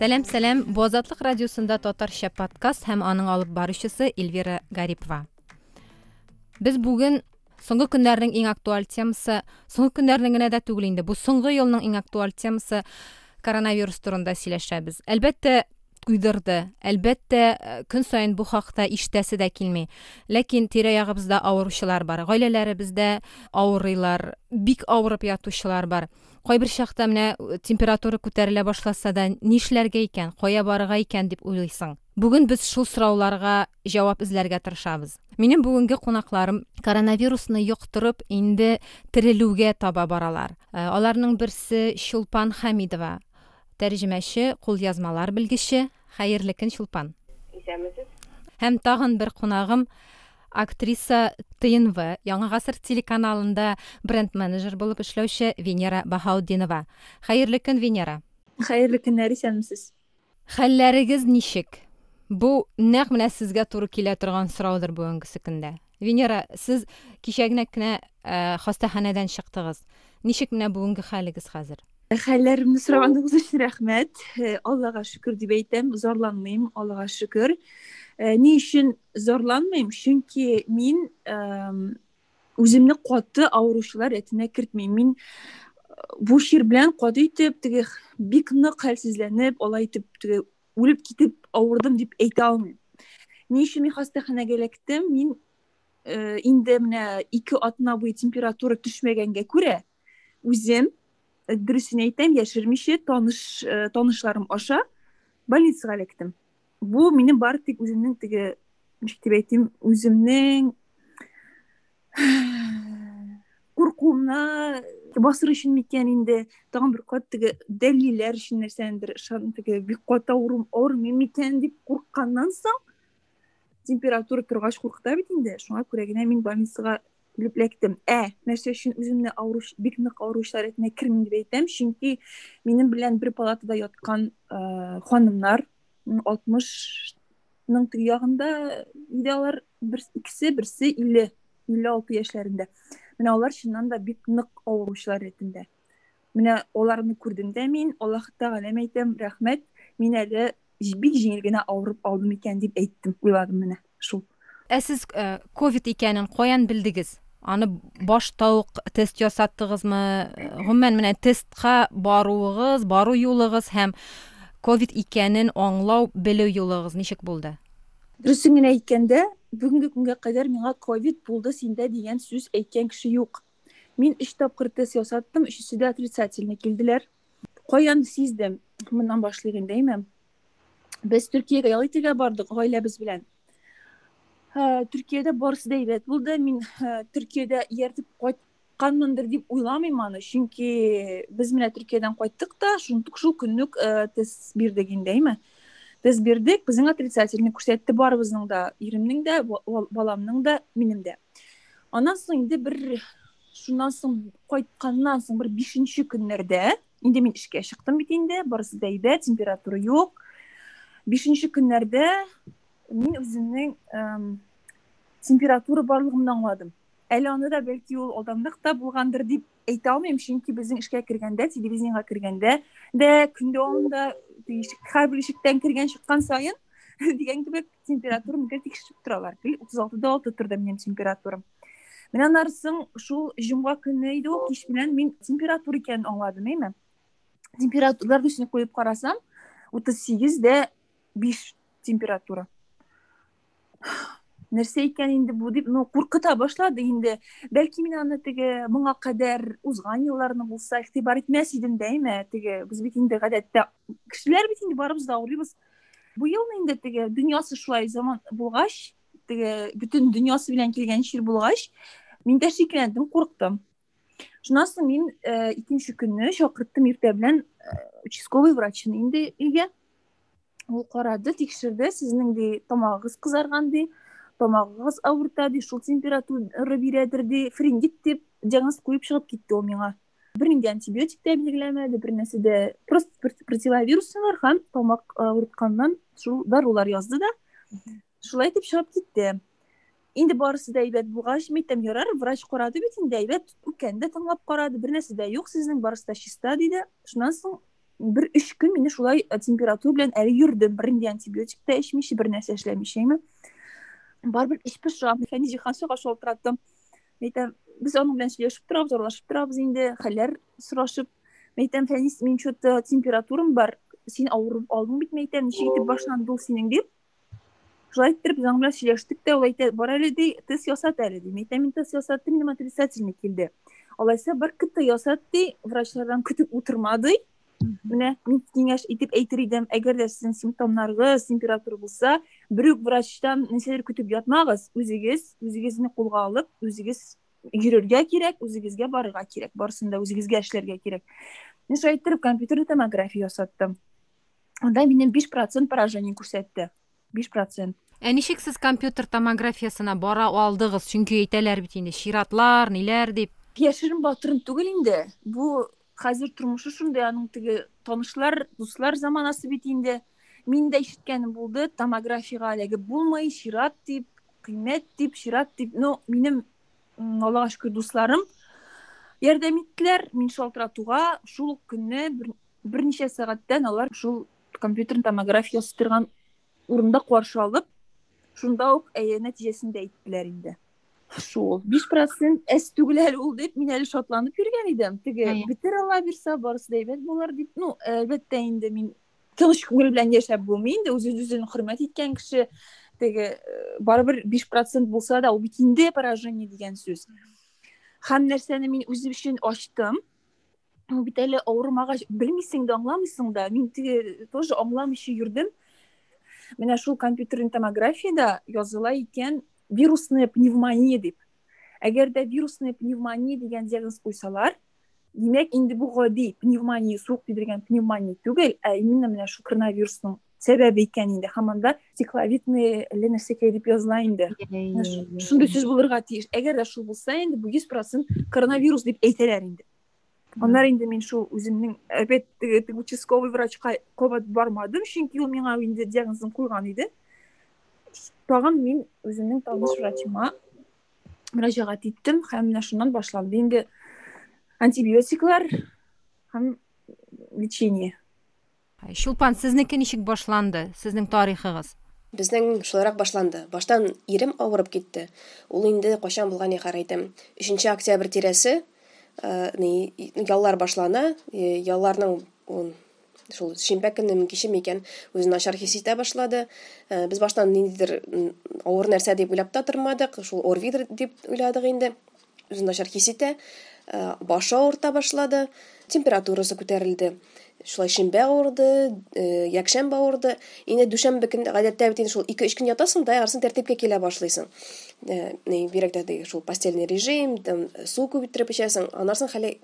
Сәлам, сәлам. Бу Азатлык радиосында татарча подкаст һәм аның алып баручысы Эльвира Гарипова. Без бүген соңгы көннәрнең иң актуаль темасы, соңгы көннәрнең генә дә түгел инде, бу соңгы елның иң актуаль темасы коронавирус турында сөйләшәбез. Әлбәттә, туйдырды. Әлбәттә, көн саен бу хакта ишетәсе дә килми. Ләкин тирә-ягыбызда авыручылар бар. Гаиләләребездә авырыйлар, бик авырып ятучылар бар. Кайбер чакта менә температура күтәрелә башласа да, нишләргә икән, кая барырга икән дип уйлыйсың. Бүген без шул сорауларга җавап эзләргә тырышабыз. Минем бүгенге кунакларым коронавирусны йоктырып, инде терелүгә таба баралар. Аларның берсе Чулпан Хәмидова, тәрҗемәче, кулъязмалар белгече. Хәерле көн, Чулпан. Исәнмесез. Һәм тагын бер кунагым, актриса ТНВ, Яңа гасыр телеканалында бренд-менеджер булып эшләүче Венера Баһаутдинова. Хәерле көн, Венера. Хәерле көннәр, исәнмесез. Хәлләрегез ничек? Бу нәкъ менә сезгә туры килә торган сораудыр бүгенгесе көндә. Венера, сез кичәгенәк кенә хастаханәдән чыктыгыз. Ничек менә бүгенге хәлегез хәзер? Хәлләремне сораганыгыз өчен рәхмәт. Аллага шөкер дип әйтәм, зарланмыйм, Аллага шөкер. Ни өчен зарланмыйм? Чөнки мин үземне каты авыручылар рәтенә кертмим. Мин бу чир белән каты итеп, теге бик нык хәлсезләнеп, алай итеп теге үлеп китеп авырдым дип әйтә алмыйм. Ни өчен мин хастаханәгә эләктем? Мин инде менә 2 атна буе температура төшмәгәнгә күрә, үзем дөресен әйтәм, яшермичә, таныш танышларым аша больницага эләктем. Бу минем бары тик үземнең теге, ничек дип әйтим, үземнең куркуымны басыр өчен микән инде, тагын бер кат теге дәлилләр өчен нәрсәндер, ышан теге бик каты авырым авырмыйм микән дип курыкканнан соң, температура торгач куркыта бит инде, шуңа күрә генә мин больницага килеп эләктем. Ә нәрсә өчен үземне авыру, бик нык авыручылар рәтенә кермим дип әйтәм, чөнки минем белән бер палатада яткан ханымнар 60-ның теге ягында иде алар, бер, икесе, берсе 50, 56 яшьләрендә. Менә алар чыннан да бик нык авыручылар рәтендә. Менә аларны күрдем дә мин, Аллаһ Тәгаләм әйтәм, рәхмәт, мин әле бик җиңел генә авырып алдым икән дип әйттем, уйладым менә шул. Ә сез ковид икәнен каян белдегез? Аны башта ук тест ясаттыгызмы? Гомумән, менә тестка баруыгыз, бару юлыгыз һәм ковид икәнен аңлау, белү юлыгыз ничек булды? Дөресен генә әйткәндә, бүгенге көнгә кадәр миңа ковид булды синдә дигән сүз әйткән кеше юк. Мин 3 тапкыр тест ясаттым, өчесе дә отрицательный килделәр. Каян сиздем? Моннан башлыйк инде, әйме? Без Төркиягә ял итәргә бардык гаиләбез белән. Төркиядә барысы да әйбәт булды. Мин Төркиядә ияртеп кайтканмындыр дип уйламыйм аны, чөнки без менә Төркиядән кайттык та, шундук шул көнне үк тест бирдек инде, әйме? Тест бирдек, безнең отрицательный күрсәтте барыбызның да, иремнең дә, баламның да, минем дә. Аннан соң инде бер шуннан соң кайтканнан соң бер 5 көннәрдә инде мин эшкә чыктым бит инде, барысы да әйбәт, температура юк. 5 көннәрдә мин үземнең температура барлыгымны аңладым. Әле аны да бәлки ул алданрак та булгандыр дип әйтә алмыйм, чөнки безнең эшкә кергәндә, телевидениегә кергәндә дә көн дәвамында һәрбер ишектән кергән чыккан саен дигән кебек температураны гел тикшереп торалар. Гел 36,6 торды минем температурам. Менә аннары соң шул җомга көне иде ул, кич белән мин температура икәнен аңладым, әйме? Температура градусник куеп карасам, 38,5 температура. Нәрсә икән инде бу дип, ну, куркыта башлады инде. Бәлки мин аны теге моңа кадәр узган елларны булса игътибар итмәс идем дә, әйме? Теге без бит инде гадәттә кешеләр бит инде барыбыз да авырыйбыз. Бу елны инде теге дөньясы шулай заман булгач, теге бөтен дөньясы белән килгән чир булгач, мин дә шикләндем, курыктым. Шуннан соң мин икенче көнне чакырттым иртә белән участковый врачны инде өйгә. Ул карады, тикшерде, сезнең ди тамагыгыз кызарган ди, тамагыгыз авырта ди, шул температура бирәдер ди, фарингит дип диагноз куеп чыгып китте ул миңа. Бернинди антибиотик та билгеләмәде, бер нәрсә дә, просто противовирусныйлар һәм тамак авыртканнан шул дарулар язды да, шулай итеп чыгып китте. Инде барысы да әйбәт булгач, мин әйтәм, ярар, врач карады бит инде, әйбәт, үпкәне дә тыңлап карады, бер нәрсә дә юк сезнең, барысы да чиста, диде. Шуннан соң Бер өч көн мине шулай температура белән әле йөрдем. Бернинди антибиотик та эчмичә, бер нәрсә эшләмичә. Барыбер эч поша. Фәнис Җиһаншага шалтыраттым. Әйтәм, без аның белән сөйләшеп торабыз, аралашып торабыз инде, хәлләр сорашып. Әйтәм, Фәнис, мин что-то температурам бар, син авырып алдың бит, әйтәм, ничек итеп башланды ул синең дип. Шулай иттереп, без аның белән сөйләштек тә, ул әйтә, бар әле ди, тест ясат әле ди. Мин әйтәм, мин тест ясаттым, минем отрицательный килде. Алайса бар КТ ясат ди, врачлардан көтеп утырма ди. Менә мин киңәш итеп әйтер идем, әгәр дә сезнең симптомнарыгыз, температура булса, бер үк врачтан нәрсәдер көтеп ятмагыз, үзегез, үзегезне кулга алып, үзегез йөрергә кирәк, үзегезгә барырга кирәк, барысын да үзегезгә эшләргә кирәк. Мин шулай иттереп компьютерлы томография ясаттым. Анда минем 5% поражение күрсәтте. 5%. Ә ничек сез компьютер томографиясенә бара алдыгыз? Чөнки әйтәләр бит инде, чиратлар, ниләр дип. Яшерен батырын түгел инде. Бу хәзер тормышы шундый, аның теге танышлар, дуслар заманасы бит инде. Мин дә ишеткәнем булды, томографиягә эләгеп булмый, чират дип, кыйммәт дип, чират дип. Но минем, Аллага шөкер, дусларым ярдәм иттеләр. Мин шалтыратуга шул ук көнне бер, берничә сәгатьтән алар шул компьютер томография ясатырган урында каршы алып, шунда ук нәтиҗәсен дә әйттеләр инде. Шул 5% әз түгел әле ул дип, мин әле шатланып йөргән идем. Теге бетер Алла бирсә, барысы да әйбәт булыр дип. Ну, әлбәттә инде мин тыныч күңел белән яшәп булмый инде, үз үзен хөрмәт иткән кеше теге барыбер 5% булса да, ул бит инде поражение дигән сүз. Һәм нәрсәне мин үзем өчен ачтым, ул бит әле авырмагач белмисең дә, аңламыйсың да. Мин теге тоже аңламыйча йөрдем. Менә шул компьютерный томографияда языла икән вирусная пневмония дип. Әгәр дә вирусная пневмония дигән диагноз куйсалар, димәк инде бу гади пневмония, суык тидергән пневмония түгел, ә именно менә шул коронавирусның сәбәбе икән инде. Һәм анда стекловидный әллә нәрсәкәй дип языла инде. Шундый сүз булырга тиеш. Әгәр дә шул булса инде, бу 100% коронавирус дип әйтәләр инде. Аннары инде мин шул үземнең опять теге участковый врачка кабат бармадым, чөнки ул миңа инде диагнозын куйган иде. Тагын мин үземнең таныш врачыма мөрәҗәгать иттем һәм менә шуннан башланды инде антибиотиклар һәм лечение. Чулпан, сезнеке ничек башланды? Сезнең тарихыгыз? Безнең шулайрак башланды. Баштан ирем авырып китте. Ул инде кайчан булган яхар әйтәм. 3 октябрь тирәсе, ни, яллар башлана, ялларның шул шимбә көнне киче микән, үзен начар хис итә башлады. Без баштан ниндидер авыр нәрсә дип уйлап та тормадык, шул ОРВИдыр дип уйладык инде. Үзен начар хис итә, башы авырта башлады, температурасы күтәрелде. Шулай шимбә авырды, якшәмбе авырды. Инде дүшәмбе көн гадәттә бит инде шул 2-3 көн ятасың да, ярысын тәртипкә килә башлыйсың. Бигрәк тә теге шул постельный режим, там су күп иттереп эчәсең, аннан соң хәле,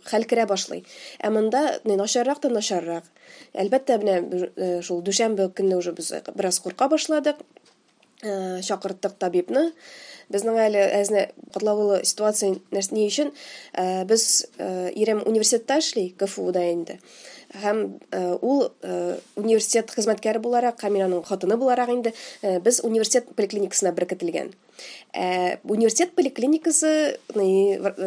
хәл керә башлый. Ә монда начаррак та начаррак. Әлбәттә, менә шул дүшәмбе көнне уже без бераз курка башладык. Чакырттык табибны. Безнең әле әзне катлаулы ситуация нәрсә, ни өчен? Без ирем университетта эшли, КФУда инде. Һәм ул университет хезмәткәре буларак, һәм мин аның хатыны буларак инде, без университет поликлиникасына беркетелгән. Университет поликлиникасы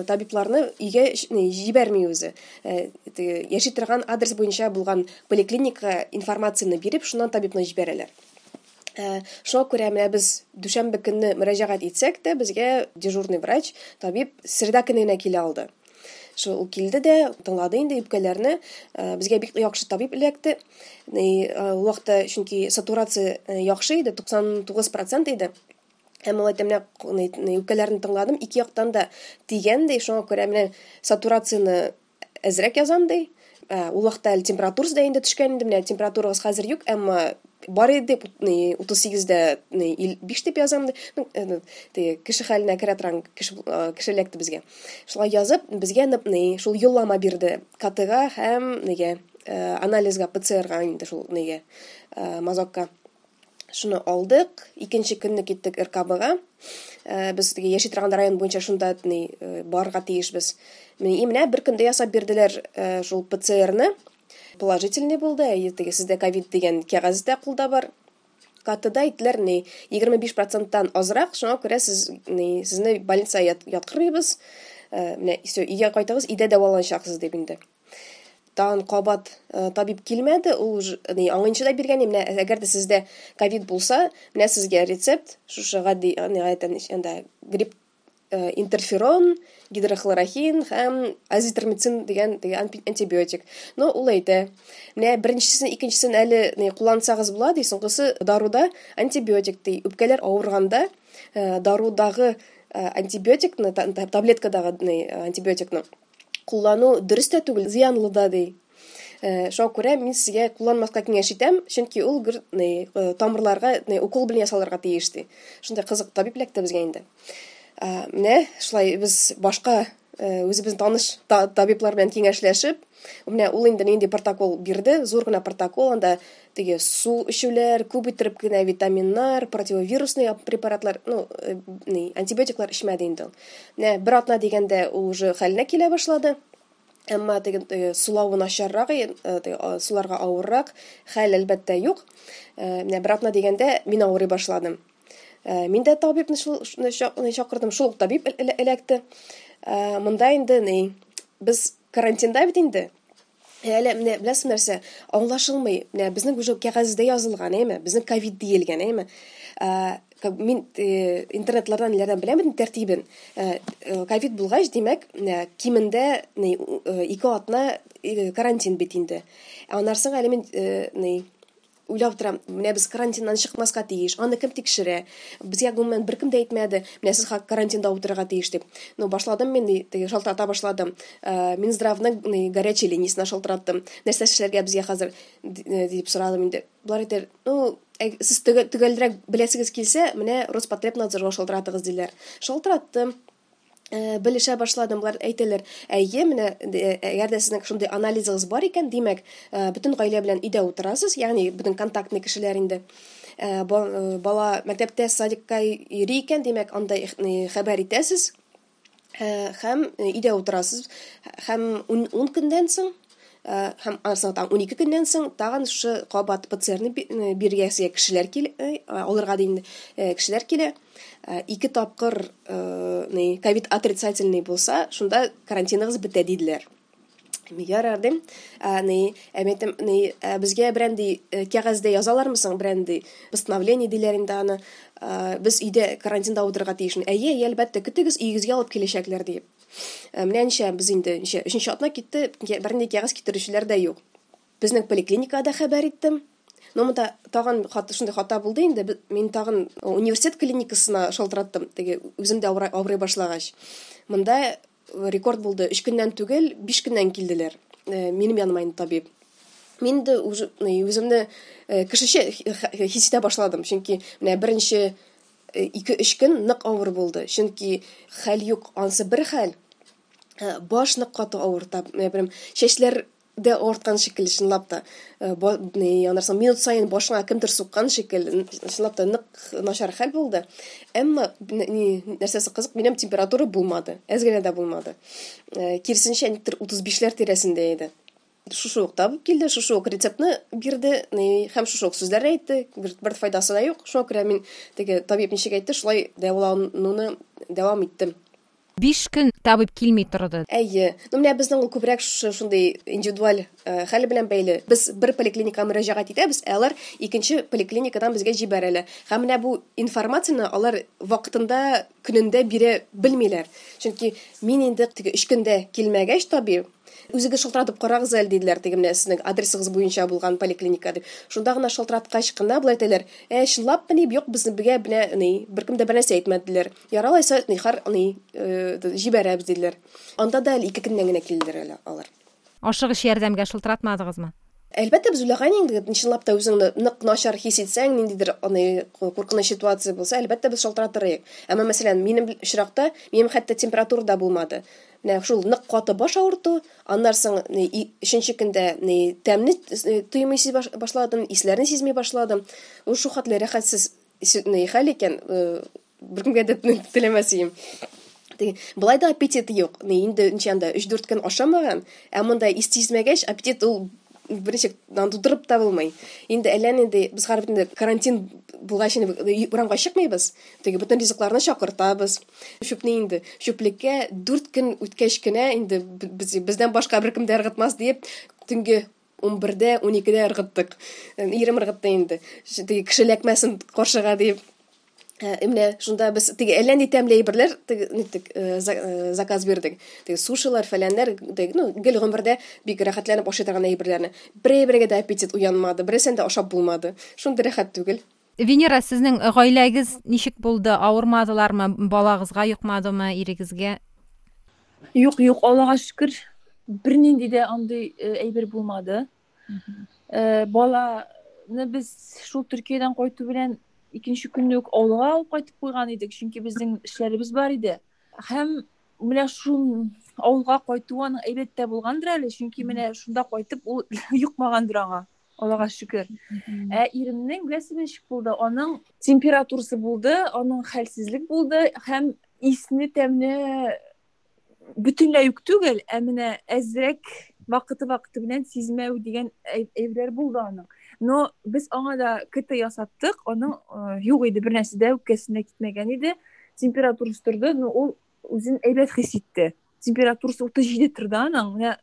табибларны өйгә җибәрми үзе. Теге яши торган адрес буенча булган поликлиника информацияне биреп, шуннан табибны җибәрәләр. Шуңа күрә менә без дүшәмбе көнне мөрәҗәгать итсәк тә, безгә дежурный врач, табиб среда көне генә килә алды. Шул ул килде дә, тыңлады инде үпкәләрне. Безгә бик яхшы табиб эләкте. Ул вакытта чөнки сатурация яхшы иде, 99% иде. Һәм ул әйтә, менә үпкәләрне тыңладым, ике яктан да тигән ди, шуңа күрә менә сатурацияне әзрәк язам ди. Ул вакытта әле температурасы да инде төшкән инде, менә температурагыз хәзер юк, әмма бар иде дип, утыз сигездә, биш дип язам ди. Теге кеше хәленә керә торган кеше эләкте безгә. Шулай язып, безгә шул юллама бирде КТга һәм нигә, анализга, П Ц Рга инде шул нигә, мазокка. Шуны алдык, икенче көнне киттек Р К Бга. Без теге яши торган район буенча шунда барырга тиешбез. И менә бер көндә ясап бирделәр шул П Ц Рны. Положительный булды, әйе, теге сездә ковид дигән кәгазь дә кулда бар. КТда әйттеләр, егерме биш проценттан азрак, шуңа күрә сезне больницага яткырмыйбыз. Менә, всё, өйгә кайтыгыз, өйдә дәваланачаксыз дип инде. Тагын кабат табиб килмәде, ул ни аңынчы да биргән, менә әгәр дә сездә ковид булса, менә сезгә рецепт, шушы гади, гадәттән анда грипп интерферон, гидрохлорохин һәм азитромицин дигән теге антибиотик. Но ул әйтә, менә беренчесен, икенчесен әле ни куллансагыз була ди, соңгысы даруда антибиотик ди. Үпкәләр авырганда дарудагы антибиотикны, таблеткадагы антибиотикны куллану дөрес тә түгел, зыянлы да ди. Шуңа күрә мин сезгә кулланмаска киңәш итәм, чөнки ул тамырларга укол белән ясалырга тиеш ди. Шундай кызык табиб эләкте безгә инде. Менә шулай без башка үзебезнең таныш табиблар белән киңәшләшеп, менә ул инде нинди протокол бирде, зур гына протокол, анда теге су эчүләр, күп иттереп кенә витаминнар, противовирусный препаратлар, ну, ни, антибиотиклар эчмәде инде ул. Менә бер атна дигәндә ул уже хәленә килә башлады. Әмма теге сулавы начаррак, суларга авыррак, хәл әлбәттә юк. Менә бер атна дигәндә мин авырый башладым. Мин дә табибны шул чакырдым, шул ук табиб эләкте. Монда инде ни, без карантинда бит инде. Әле менә беләсең нәрсә, аңлашылмый. Менә безнең уже кәгазьдә язылган, әйме? Безнең ковид диелгән, әйме? Мин интернетлардан ниләрдән беләм бит тәртибен. Ковид булгач, димәк, кимендә 2 атна карантин бит инде. Ә аннан соң әле мин уйлап торам, менә без карантиннан чыкмаска тиеш, аны кем тикшерә? Безгә гомумән беркем дә әйтмәде, менә сез карантинда утырырга тиеш дип. Ну, башладым мин, теге шалтырата башладым. Минздравның горячей линиясенә шалтыраттым. Нәрсә эшләргә безгә хәзер дип сорадым инде. Болар әйтәләр, ну, сез төгәлрәк беләсегез килсә, менә Роспотребнадзорга шалтыратыгыз диләр. Шалтыраттым. Белешә башладым, болар әйтәләр, әйе, менә, әгәр дә сезнең шундый анализыгыз бар икән, димәк, бөтен гаилә белән өйдә утырасыз, ягъни бөтен контактный кешеләр инде. Бала мәктәптә, садикка йөри икән, димәк, анда хәбәр итәсез, һәм өйдә утырасыз, һәм 10 көннән соң, һәм аннан тагын 12 көннән соң тагын шушы кабат П Ц Р-ны бирергә сезгә кешеләр килә, алырга дин, кешеләр килә. 2 тапкыр ковид отрицательный булса, шунда карантиныгыз бетә диделәр. Ярар дим. Әйтәм, безгә берәндәй кәгазьдә язалармы соң, берәндәй постановление диләр инде аны. Без өйдә карантинда утырырга тиешме? Әйе, әйе, әлбәттә, көтегез, өегезгә алып киләчәкләр дип. Менә ничә без инде, ничә, өченче атна китте, бернинди кәгазь китерүчеләр дә юк. Безнең поликлиникада хәбәр иттем. Но монда тагын шундый хата булды инде. Мин тагын университет клиникасына шалтыраттым, теге үзем дә авырый башлагач. Монда рекорд булды. 3 көннән түгел, 5 көннән килделәр. Минем яныма инде табиб. Мин инде уже, үземне кешечә хис итә башладым, чөнки менә беренче ике-өч көн нык авыр булды. Чөнки хәл юк, ансы бер хәл. Баш нык каты авырта. Менә берем чәчләр дә авырткан шикелле, чынлап та. Аннан соң минут саен башыңа кемдер суккан шикелле, чынлап та нык начар хәл булды. Әмма нәрсәсе кызык, минем температура булмады, әз генә дә булмады. Киресенчә, никтер утыз бишләр тирәсендә иде. Шушы ук табып килде, шушы ук рецептны бирде, һәм шушы ук сүзләрне әйтте, бер файдасы да юк. Шуңа күрә мин теге табиб ничек әйтте, шулай дәвалануны дәвам иттем. 5 көн табиб килми торды. Әйе. Менә безнең ул күбрәк шундый индивидуаль хәл белән бәйле. Без бер поликлиникага мөрәҗәгать итәбез, ә алар икенче поликлиникадан безгә җибәрәләр. Һәм менә бу информацияне алар вакытында, көнендә бирә белмиләр. Чөнки мин инде теге 3 көндә килмәгәч табиб, үзегез шалтыратып карагыз әле диделәр, теге менә сезнең адресыгыз буенча булган поликлиника дип. Шунда гына шалтыраткач кына болай әйтәләр, чынлапмы ни, юк, безне бергә менә, ни, беркем дә бернәрсә әйтмәделәр. Ярар, алайса, ни, хар, ни җибәрәбез диделәр. Анда да әле 2 көннән генә килделәр әле алар. Ашыгыч ярдәмгә шалтыратмадыгызмы? Әлбәттә, без уйлаган инде, чынлап та үзеңне нык начар хис итсәң, ниндидер аны куркыныч ситуация булса, әлбәттә, без шалтыратыр идек. Әмма, мәсәлән, минем очракта, минем хәтта температура да булмады. Менә шул нык каты баш авырту, аннан соң, ни, өченче көндә, ни, тәмне тоймый башладым, исләрне сизми башладым. Ул шул хәтле рәхәтсез ни, хәл икән, беркемгә дә теләмәс идем. Теге, болай да аппетит юк. Ни, инде ничә анда өч-дүрт көн ашамаган, ә монда ис сизмәгәч, аппетит ул Берничек тудырып та булмый. Инде әллә нинди без хәзер инде карантин булгач инде урамга чыкмыйбыз. Теге бөтен ризыкларны чакыртабыз. Чүпне инде чүплеккә 4 көн үткәч кенә инде без, бездән башка беркем дә ыргытмас диеп төнге 11-дә, 12-дә ыргыттык. Ирем ыргытты инде. Теге кеше эләкмәсен каршыга диеп. Менә шунда без теге әллә ни тәмле әйберләр теге ниттек, заказ бирдек. Теге сушилар, фәләннәр, теге, ну, гел гомердә бик рәхәтләнеп ашый торган әйберләрне. Бер әйбергә дә аппетит уянмады, берсен дә ашап булмады. Шундый рәхәт түгел. Венера, сезнең гаиләгез ничек булды? Авырмадылармы? Балагызга йокмадымы, ирегезгә? Юк, юк, Аллага шөкер, бернинди дә андый әйбер булмады. Баланы без шул Төркиядән кайту белән икенче көнне үк авылга алып кайтып куйган идек, чөнки безнең эшләребез бар иде. Һәм менә шул авылга кайту аның әйбәт тә булгандыр әле, чөнки менә шунда кайтып ул йокмагандыр аңа. Аллага шөкер. Ә иремнең беләсезме ничек булды? Аның температурасы булды, аның хәлсезлек булды һәм исне тәмне бөтенләй үк түгел, ә менә әзрәк вакыты-вакыты белән сизмәү дигән әйберләр булды аның. Но без аңа да КТ ясаттык, аның юк иде, бер нәрсә дә үпкәсенә китмәгән иде. Температурасы торды, но ул үзен әйбәт хис итте. Температурасы 37 торды аның. Менә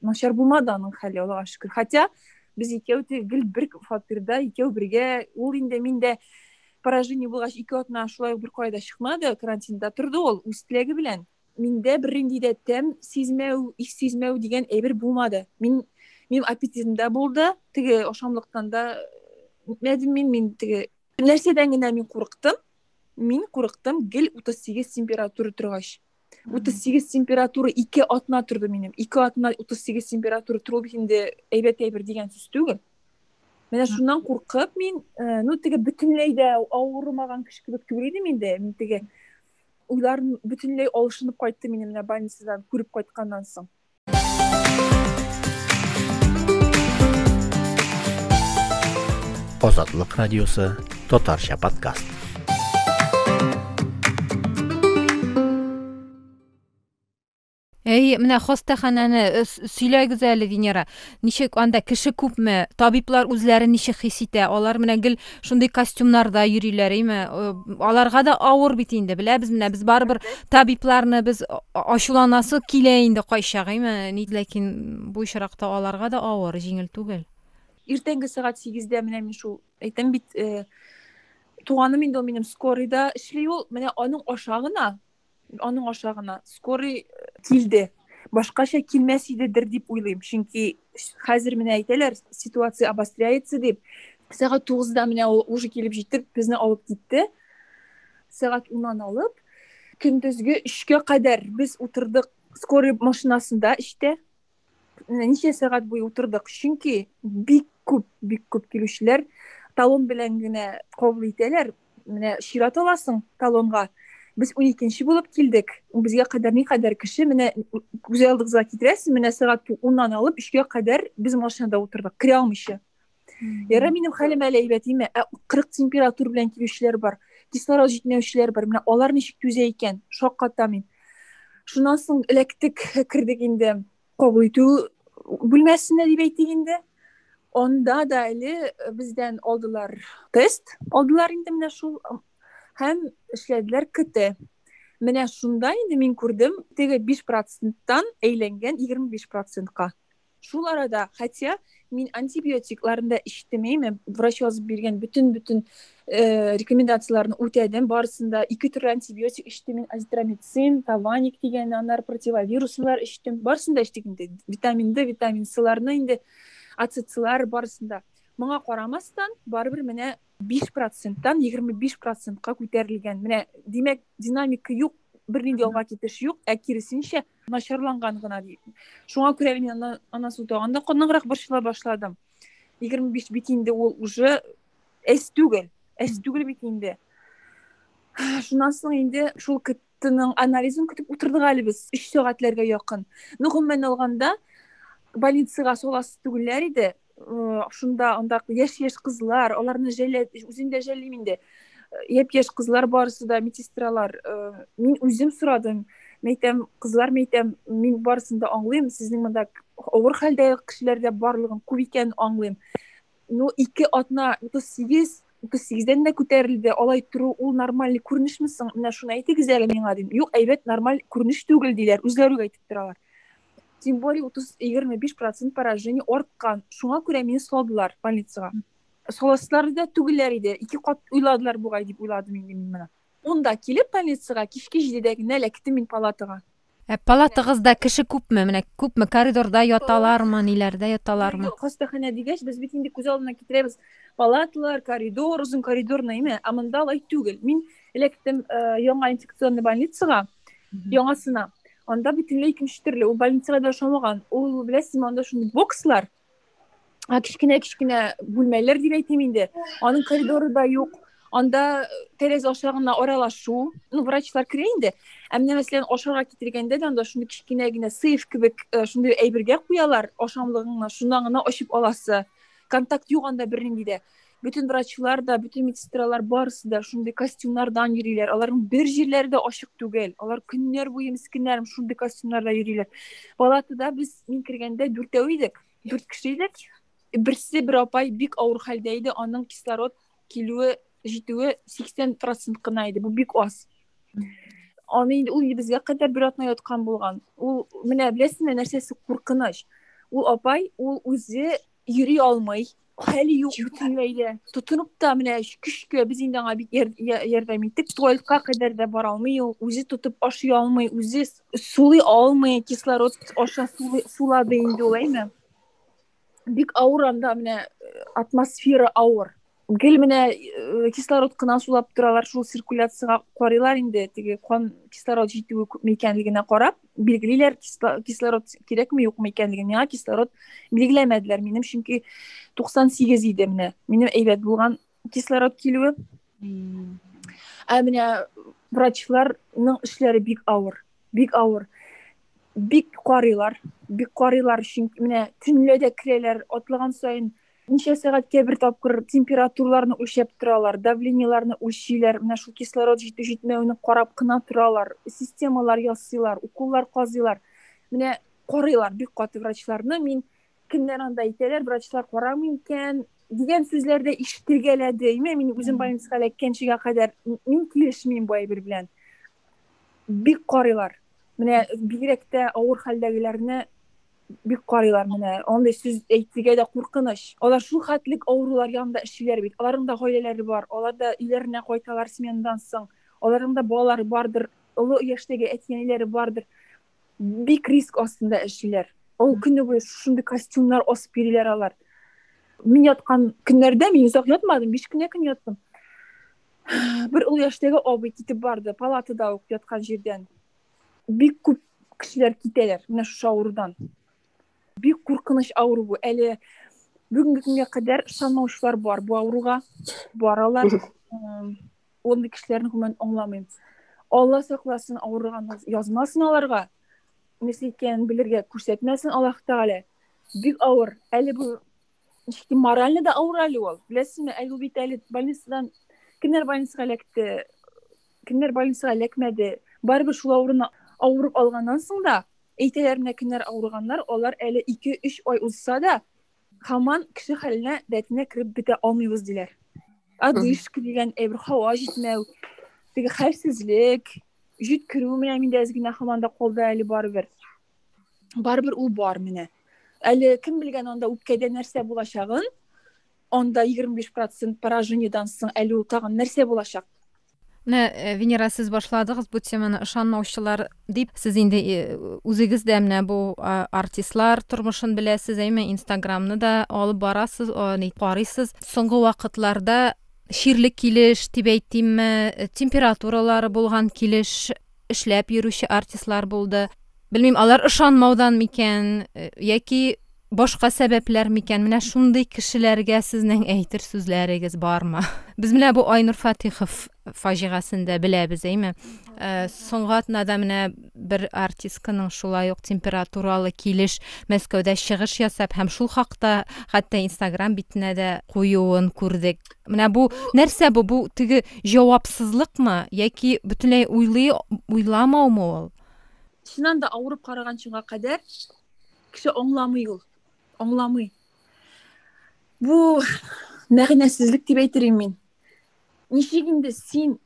начар булмады аның хәле, Аллага шөкер. Хотя без икәү гел бер фатирда, икәү бергә, ул инде миндә поражение булгач ике атна шулай ук беркая да чыкмады, карантинда торды ул үз теләге белән. Миндә бернинди дә тәм сизмәү, ис сизмәү дигән әйбер булмады. Мин минем аппетитым да булды, теге ашамлыктан да нитмәдем мин, мин теге нәрсәдән генә мин курыктым? Мин курыктым гел 38 температура торгач. 38 температура ике атна торды минем. Ике атна 38 температура тору бит инде әйбәт әйбер дигән сүз түгел. Менә шуннан куркып мин, ну теге бөтенләй дә авырмаган кеше кебек түгел идем инде. Мин теге уйларым бөтенләй алышынып кайтты минем менә больницадан күреп кайтканнан соң. Азатлык радиосы татарча подкаст. Әй, менә хастаханәне э, сөйләгез әле, Венера. Ничек анда кеше күпме? Табиблар үзләрен ничек хис итә? Алар менә гел шундый костюмнарда йөриләр, әйме? Э, аларга да авыр бит инде, беләбез менә без барыбер табибларны без ачуланасы килә инде кайчак, әйме? Ни ләкин бу очракта аларга да авыр, җиңел түгел. Иртәнге сәгать 8-дә менә мин шул әйтәм бит, э, туганым инде ул минем скорыйда эшли ул, менә аның аша гына Аның аша гына скорый э, килде. Башкача килмәс идедер дип уйлыйм. Чөнки хәзер менә әйтәләр, ситуация обостряется дип. Сәгать 9-да менә ул уже килеп җитеп, безне алып китте. Сәгать 10-нан алып, көндезге 3-кә кадәр без утырдык скорый машинасында эчтә. Ничә сәгать буе утырдык. Чөнки бик күп, бик күп килүчеләр талон белән генә кабул итәләр. Менә чират аласың талонга. Без 12-нче булып килдек. Безгә кадәр никадәр кеше, менә күз алдыгызга китерәсез, менә сәгать 10-нан алып 3-кә кадәр без машинада утырдык, керә алмыйча. Яра минем хәлем әле әйбәт име, ә 40 температура белән килүчеләр бар, кислород җитмәүчеләр бар. Менә алар ничек түзә икән? Шаккатам мин. Шуннан соң эләктек, кердек инде кабул итү бүлмәсенә дип әйтик инде. Анда да әле бездән алдылар тест, алдылар инде менә шул һәм эшләделәр КТ. Менә шунда инде мин күрдем, теге 5%-тан әйләнгән 25%-ка. Шул арада, хотя мин антибиотикларын да эчтем, әйме, врач язып биргән бөтен-бөтен э, рекомендацияләрне үтәдем, барысын да ике төрле антибиотик эчтем мин, азитромицин, таваник дигән, аннары противовируслар эчтем, барысын да эчтек инде, витамин D, витамин С-ларны инде, АЦЦлар барысын да. Моңа карамастан, барыбер менә 5%-тан 25%-ка күтәрелгән. Менә, димәк, динамика юк, бернинди алга китеш юк, ә киресенчә, начарланган гына ди. Шуңа күрә мин аннан аннан соң тагын да ныграк борчыла башладым. 25 бит инде ул уже әз түгел. Әз түгел бит инде. Шуннан соң инде шул КТның анализын көтеп утырдык әле без 3 сәгатьләргә якын. Ну, гомумән алганда, больницага саласы түгелләр иде. Шунда анда яшь-яшь кызлар, аларны жәллә, үзем дә жәллим инде. Япь-яшь кызлар барысы да медсестралар. Мин үзем сорадым. Мәйтәм, кызлар, мәйтәм, мин барысын да аңлыйм, сезнең монда Авыр хәлдәге кешеләр дә барлыгын, күп икәнен аңлыйм. Ну, ике атна 38, 38-дән дә күтәрелде. Алай тору ул нормальный күренешме соң? Менә шуны әйтегез әле миңа дим. Юк, әйбәт нормаль күренеш түгел диләр. Үзләре үк әйтеп торалар. Тем более 30 25% поражение арткан. Шуңа күрә мине салдылар больницага. Саласылар да түгелләр иде. Ике кат уйладылар бугай дип уйладым инде мин моны. Унда килеп больницага кичке җидедә генә эләктем мин палатага. Ә палатагызда кеше күпме? Менә күпме коридорда яталармы, ниләрдә яталармы? Юк, хастаханә дигәч, без бит инде күз алдына китерәбез палаталар, коридор, озын коридор, әйме? Ә монда алай түгел. Мин эләктем э, яңа инфекционный больницага, яңасына. Анда бөтенләй икенче төрле. Ул больницага да ошамаган. Ул, беләсезме, анда шундый бокслар, кечкенә-кечкенә бүлмәләр дип әйтим инде. Аның коридоры да юк. Анда э, тәрәзә аша гына аралашу. Ну, врачлар керә инде. Ә менә мәсәлән, ашарга китергәндә дә анда шундый кечкенә генә сейф кебек э, шундый әйбергә куялар ашамлыгыңны, шуннан гына ачып аласы. Контакт юк анда бернинди дә. Бөтен врачлар да, бөтен медсестралар барысы да шундый костюмнардан йөриләр. Аларның бер җирләре дә ачык түгел. Алар көннәр буе мескеннәрем шундый костюмнарда йөриләр. Палатада без мин кергәндә дүртәү идек. Дүрт кеше идек. Берсе бер апай бик авыр хәлдә иде. Аның кислород килүе, җитүе 80% кына иде. Бу бик аз. Аны инде ул инде безгә кадәр бер атна яткан булган. Ул менә беләсезме нәрсәсе куркыныч? Ул апай, ул үзе йөри алмый, хәле юк бөтенләй дә. Тотынып та менә көчкә без инде аңа бик ярдәм иттек. Туалетка кадәр дә бара алмый ул, үзе тотып ашый алмый, үзе сулый алмый, кислород аша сулады инде ул, әйме. Бик авыр анда менә э, атмосфера авыр. Гел менә э, кислород кына сулап торалар, шул циркуляциягә карыйлар инде, теге кан кислород җитүе күпме икәнлегенә карап, билгелиләр кислород кирәкме юкмы икәнлеген. Миңа кислород билгеләмәделәр минем, чөнки 98 иде менә. Минем әйбәт булган кислород килүе. Ә менә врачларның эшләре бик авыр, бик авыр. Бик карыйлар, бик карыйлар, чөнки менә төнлә дә керәләр, атлаган саен ничә сәгатькә бер тапкыр температураларны үлчәп торалар, давлениеларны үлчиләр, менә шул кислород җитү-җитмәүне карап кына торалар, системалар ясыйлар, уколлар казыйлар. Менә карыйлар бик каты врачларны. Мин кемнәр анда әйтәләр, врачлар карамый икән дигән сүзләр дә ишетелгәләде. Имә мин үзем больницага эләккәнчегә кадәр мин килешмим бу әйбер белән. Бик карыйлар. Менә бигрәк тә авыр хәлдәгеләрне бик карыйлар менә. Андый сүз әйтергә дә куркыныч. Алар шул хәтлек авырулар янында эшлиләр бит. Аларның да гаиләләре бар. Алар да өйләренә кайталар сменадан соң. Аларның да балалары бардыр, олы яшьтәге әти-әниләре бардыр. Бик риск астында эшлиләр. Ул көне буе шундый костюмнар асып йөриләр алар. Мин яткан көннәрдә мин озак ятмадым, 5 кенә көн яттым. Бер олы яшьтәге абый китеп барды, палатада ук яткан җирдән. Бик күп кешеләр китәләр менә шушы авырудан. Бик куркыныч авыру бу. Әле бүгенге көнгә кадәр ышанмаучылар бар бу авыруга. Бар алар. Андый кешеләрне гомумән аңламыйм. Алла сакласын, авырган язмасын аларга. Нәрсә икәнен белергә күрсәтмәсен Аллаһ Тәгалә. Бик авыр. Әле бу ничек морально да авыр әле ул. Беләсезме, әле ул бит әле больницадан кемнәр больницага эләкте, кемнәр больницага эләкмәде. Барыбер шул авыруны авырып алганнан соң да, әйтәләр менә кемнәр авырганнар, алар әле 2-3 ай узса да, һаман кеше хәленә, рәтенә кереп бетә алмыйбыз диләр. Одышка дигән әйбер, һава җитмәү, теге хәлсезлек, җиткерү менә миндә әз генә һаман да калды әле барыбер. Барыбер ул бар менә. Әле кем белгән анда үпкәдә нәрсә булачагын, анда 25% поражениедан соң әле ул тагын нәрсә булачак? Менә, э, Венера, сез башладыгыз бу теманы ышанмаучылар дип. Сез инде э, үзегез дә менә бу артистлар тормышын беләсез, әйме, Инстаграмны да алып барасыз, карыйсыз. Соңгы вакытларда чирле килеш дип әйтимме, э, температуралары булган килеш эшләп йөрүче артистлар булды. Белмим, алар ышанмаудан микән, э, яки башка сәбәпләр микән? Менә шундый кешеләргә сезнең әйтер сүзләрегез бармы? Без менә бу Айнур Фатихов фаҗигасен дә беләбез, әйме? Э, соңгы атнада менә бер артистканың шулай ук температуралы килеш Мәскәүдә чыгыш ясап һәм шул хакта хәтта Инстаграм битенә дә куюын күрдек. Менә бу нәрсә бу? Бу теге җавапсызлыкмы яки бөтенләй уйлый уйламаумы ул? Чыннан да авырып караганчыга кадәр Кеше аңламый ул. Аңламый. Бу мәгънәсезлек дип әйтер идем мин. Ничек инде син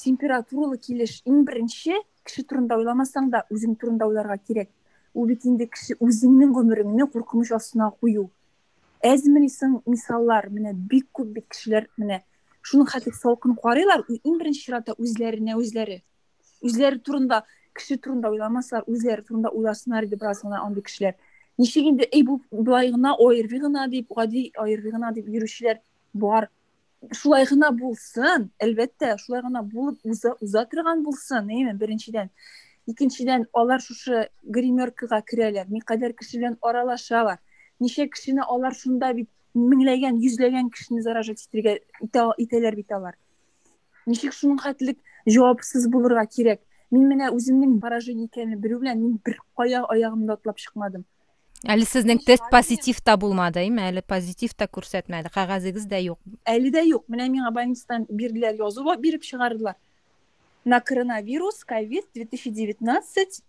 температуралы килеш иң беренче кеше турында уйламасаң да, үзең турында уйларга кирәк. Ул бит инде кеше үзеңнең гомереңне куркыныч астына кую. Әзмени соң мисаллар, менә бик күп бит кешеләр менә шуның хәтле салкын карыйлар, иң беренче чиратта үзләренә үзләре. Үзләре турында, кеше турында уйламасалар, үзләре турында уйласыннар иде бераз гына андый кешеләр. Ничек инде, эй, бу болай гына, ОРВИ гына дип, гади ОРВИ гына дип йөрүчеләр бар. Шулай гына булсын, әлбәттә, шулай гына булып уза, уза торган булсын, әйеме, беренчедән. Икенчедән, алар шушы гримеркага керәләр, никадәр кеше белән аралашалар. Ничә кешене алар шунда бит меңләгән, йөзләгән кешене заражать итәргә итә, итәләр бит алар. Ничек шуның хәтлек җавапсыз булырга кирәк? Мин менә үземнең поражение икәнен белү белән мин бер кая аягымны атлап чыкмадым. Әле сезнең тест позитив та булмады, әйме? Әле позитив та күрсәтмәде, кәгазегез дә юк. Әле дә юк. Менә миңа больницадан бирделәр, язу биреп чыгардылар. На коронавирус COVID-2019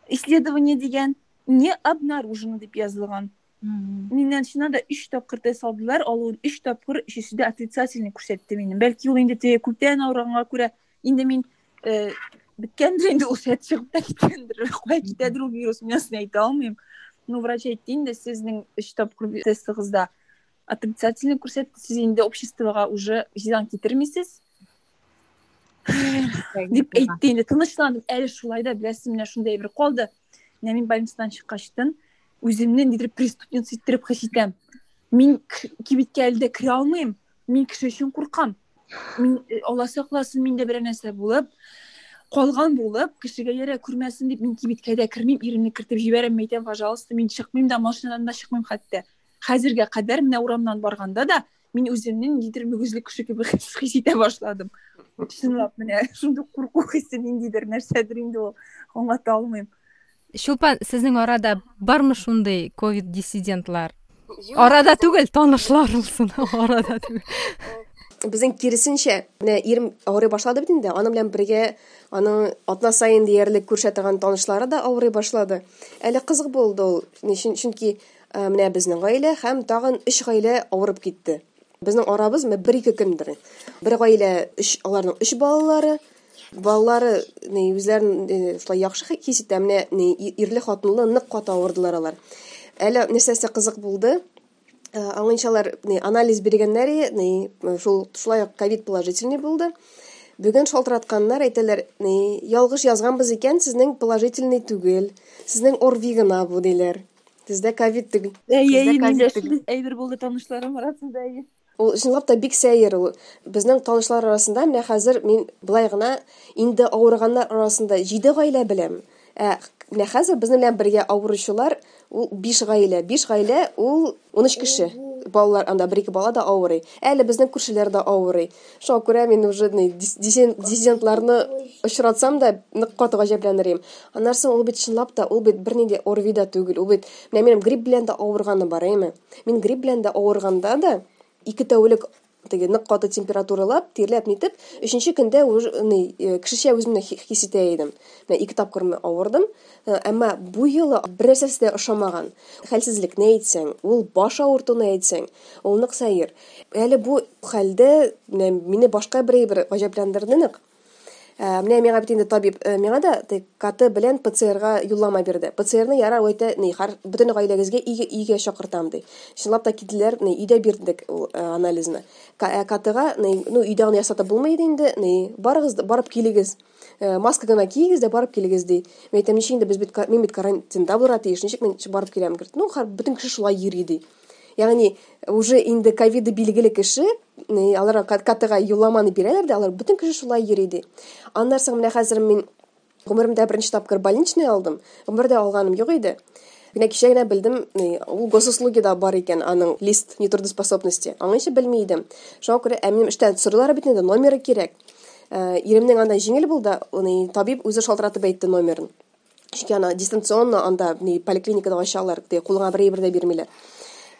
исследование дигән не обнаружено дип язылган. Миннән чыннан да өч тапкыр тест алдылар, алуын өч тапкыр, өчесе дә отрицательный күрсәтте минем. Бәлки ул инде теге күптән авырганга күрә, инде мин э, беткәндер инде ул шәт чыгып та киткәндер. Кая китәдер ул вирус, мин асын әйтә алмыйм. Ну, врач әйтте инде, сезнең өч тапкыр тестыгызда отрицательный күрсәтте, сез инде обществога уже зыян китермисез. Дип әйтте инде, тынычландым. Әле шулай да беләсез, менә шундый әйбер калды. Менә мин больницадан чыккачтын үземне ниндидер преступница иттереп хис итәм. Мин кибеткә әле дә керә алмыйм. Мин кеше өчен куркам. Мин э, Алла сакласын, миндә берәр нәрсә булып, калган булып, кешегә ярә күрмәсен дип, мин кибеткә дә кермим, иремне кертеп җибәрәм, әйтәм, пожалуйста, мин чыкмыйм да, машинадан да чыкмыйм хәтта. Хәзергә кадәр менә урамнан барганда да мин үземне ниндидер мөгезле кеше кебек хис итә башладым. Чынлап, менә шундый курку хисе ниндидер нәрсәдер инде ул, аңлата алмыйм. Чулпан, сезнең арада бармы шундый ковид диссидентлар? Арада түгел, танышлар булсын, арада түгел. Безнең киресенчә, менә ирем авырый башлады бит инде, аның белән бергә аның атна саен диярлек күрешә торган танышлары да авырый башлады. Әле кызык булды ул, чөнки э, менә безнең гаилә һәм тагын өч гаилә авырып китте. Безнең арабыз менә бер-ике көндер. Бер гаилә өч, аларның өч балалары, балалары ни үзләрен э, шулай яхшы хис итә, менә ни ирле-хатынлы нык каты авырдылар алар. Әле нәрсәсе кызык булды, э, аңынчалар ни анализ биргәннәр, ни шул шулай ук ковид положительный булды. Бүген шалтыратканнар, әйтәләр, ни ялгыш язганбыз икән, сезнең положительный түгел, сезнең ОРВИ гына бу диләр. Сездә ковид түгел. Әйе, әйе, миндә шундый әйбер булды танышларым арасында, әйе. Ул чынлап та бик сәер ул. Безнең танышлар арасында менә хәзер мин былай гына инде авырганнар арасында 7 гаилә беләм. Ә менә хәзер безнең белән бергә авыручылар ул 5 гаилә. 5 гаилә ул 13 кеше. Балалар анда бер-ике бала да авырый. Әле безнең күршеләр дә авырый. Шуңа күрә мин уже диссидентларны очратсам да нык каты гаҗәпләнер идем. Аннан соң ул бит чынлап та ул бит бернинди ОРВИ да түгел. Ул бит менә минем грипп белән дә авырганым бар, әйеме? Мин грипп белән дә авырганда да ике тәүлек теге нык каты температуралап, тирләп нитеп, өченче көндә уже ни, э, кешечә үземне хис итә идем. Менә ике тапкыр мин авырдым. Э, әмма бу юлы бер нәрсәсе дә ошамаган. Хәлсезлекне әйтсәң, ул баш авыртуны әйтсәң, ул нык сәер. Әле бу хәлдә менә мине башка бер әйбер гаҗәпләндерде нык. Э, менә миңа бит инде табиб, э, миңа да теге КТ белән ПЦРга юллама бирде. ПЦРны ярар, ул әйтә, ни, һәр бөтен гаиләгезгә өйгә, өйгә чакыртам, ди. Чынлап та киттеләр, ни, өйдә бирдек ул э, анализны. КТга, ни, ну, өйдә аны ясатып булмый иде инде, ни, барыгыз, барып килегез. Маска гына киегез дә барып килегез, ди. Мин әйтәм, ничек инде без бит, мин бит карантинда булырга тиеш, ничек мин барып киләм? Говорит, ну, һәр бөтен кеше шулай йөри, ди. Ягъни уже инде ковиды билгеле кеше, аларга КТга юлламаны бирәләр дә, алар бөтен кеше шулай йөри ди. Аннан соң менә хәзер мин гомеремдә беренче тапкыр больничный алдым. Гомердә алганым юк иде. Менә кичә генә белдем, ул госуслугида бар икән аның лист нетрудоспособности. Аңынча белми идем. Шуңа күрә, ә минем эштән сорыйлар бит инде, номеры кирәк. Иремнең анда җиңел булды, табиб үзе шалтыратып әйтте номерын. Чөнки аны дистанционно анда ни поликлиникада ачалар, ди, кулыңа бер әйбер дә бирмиләр.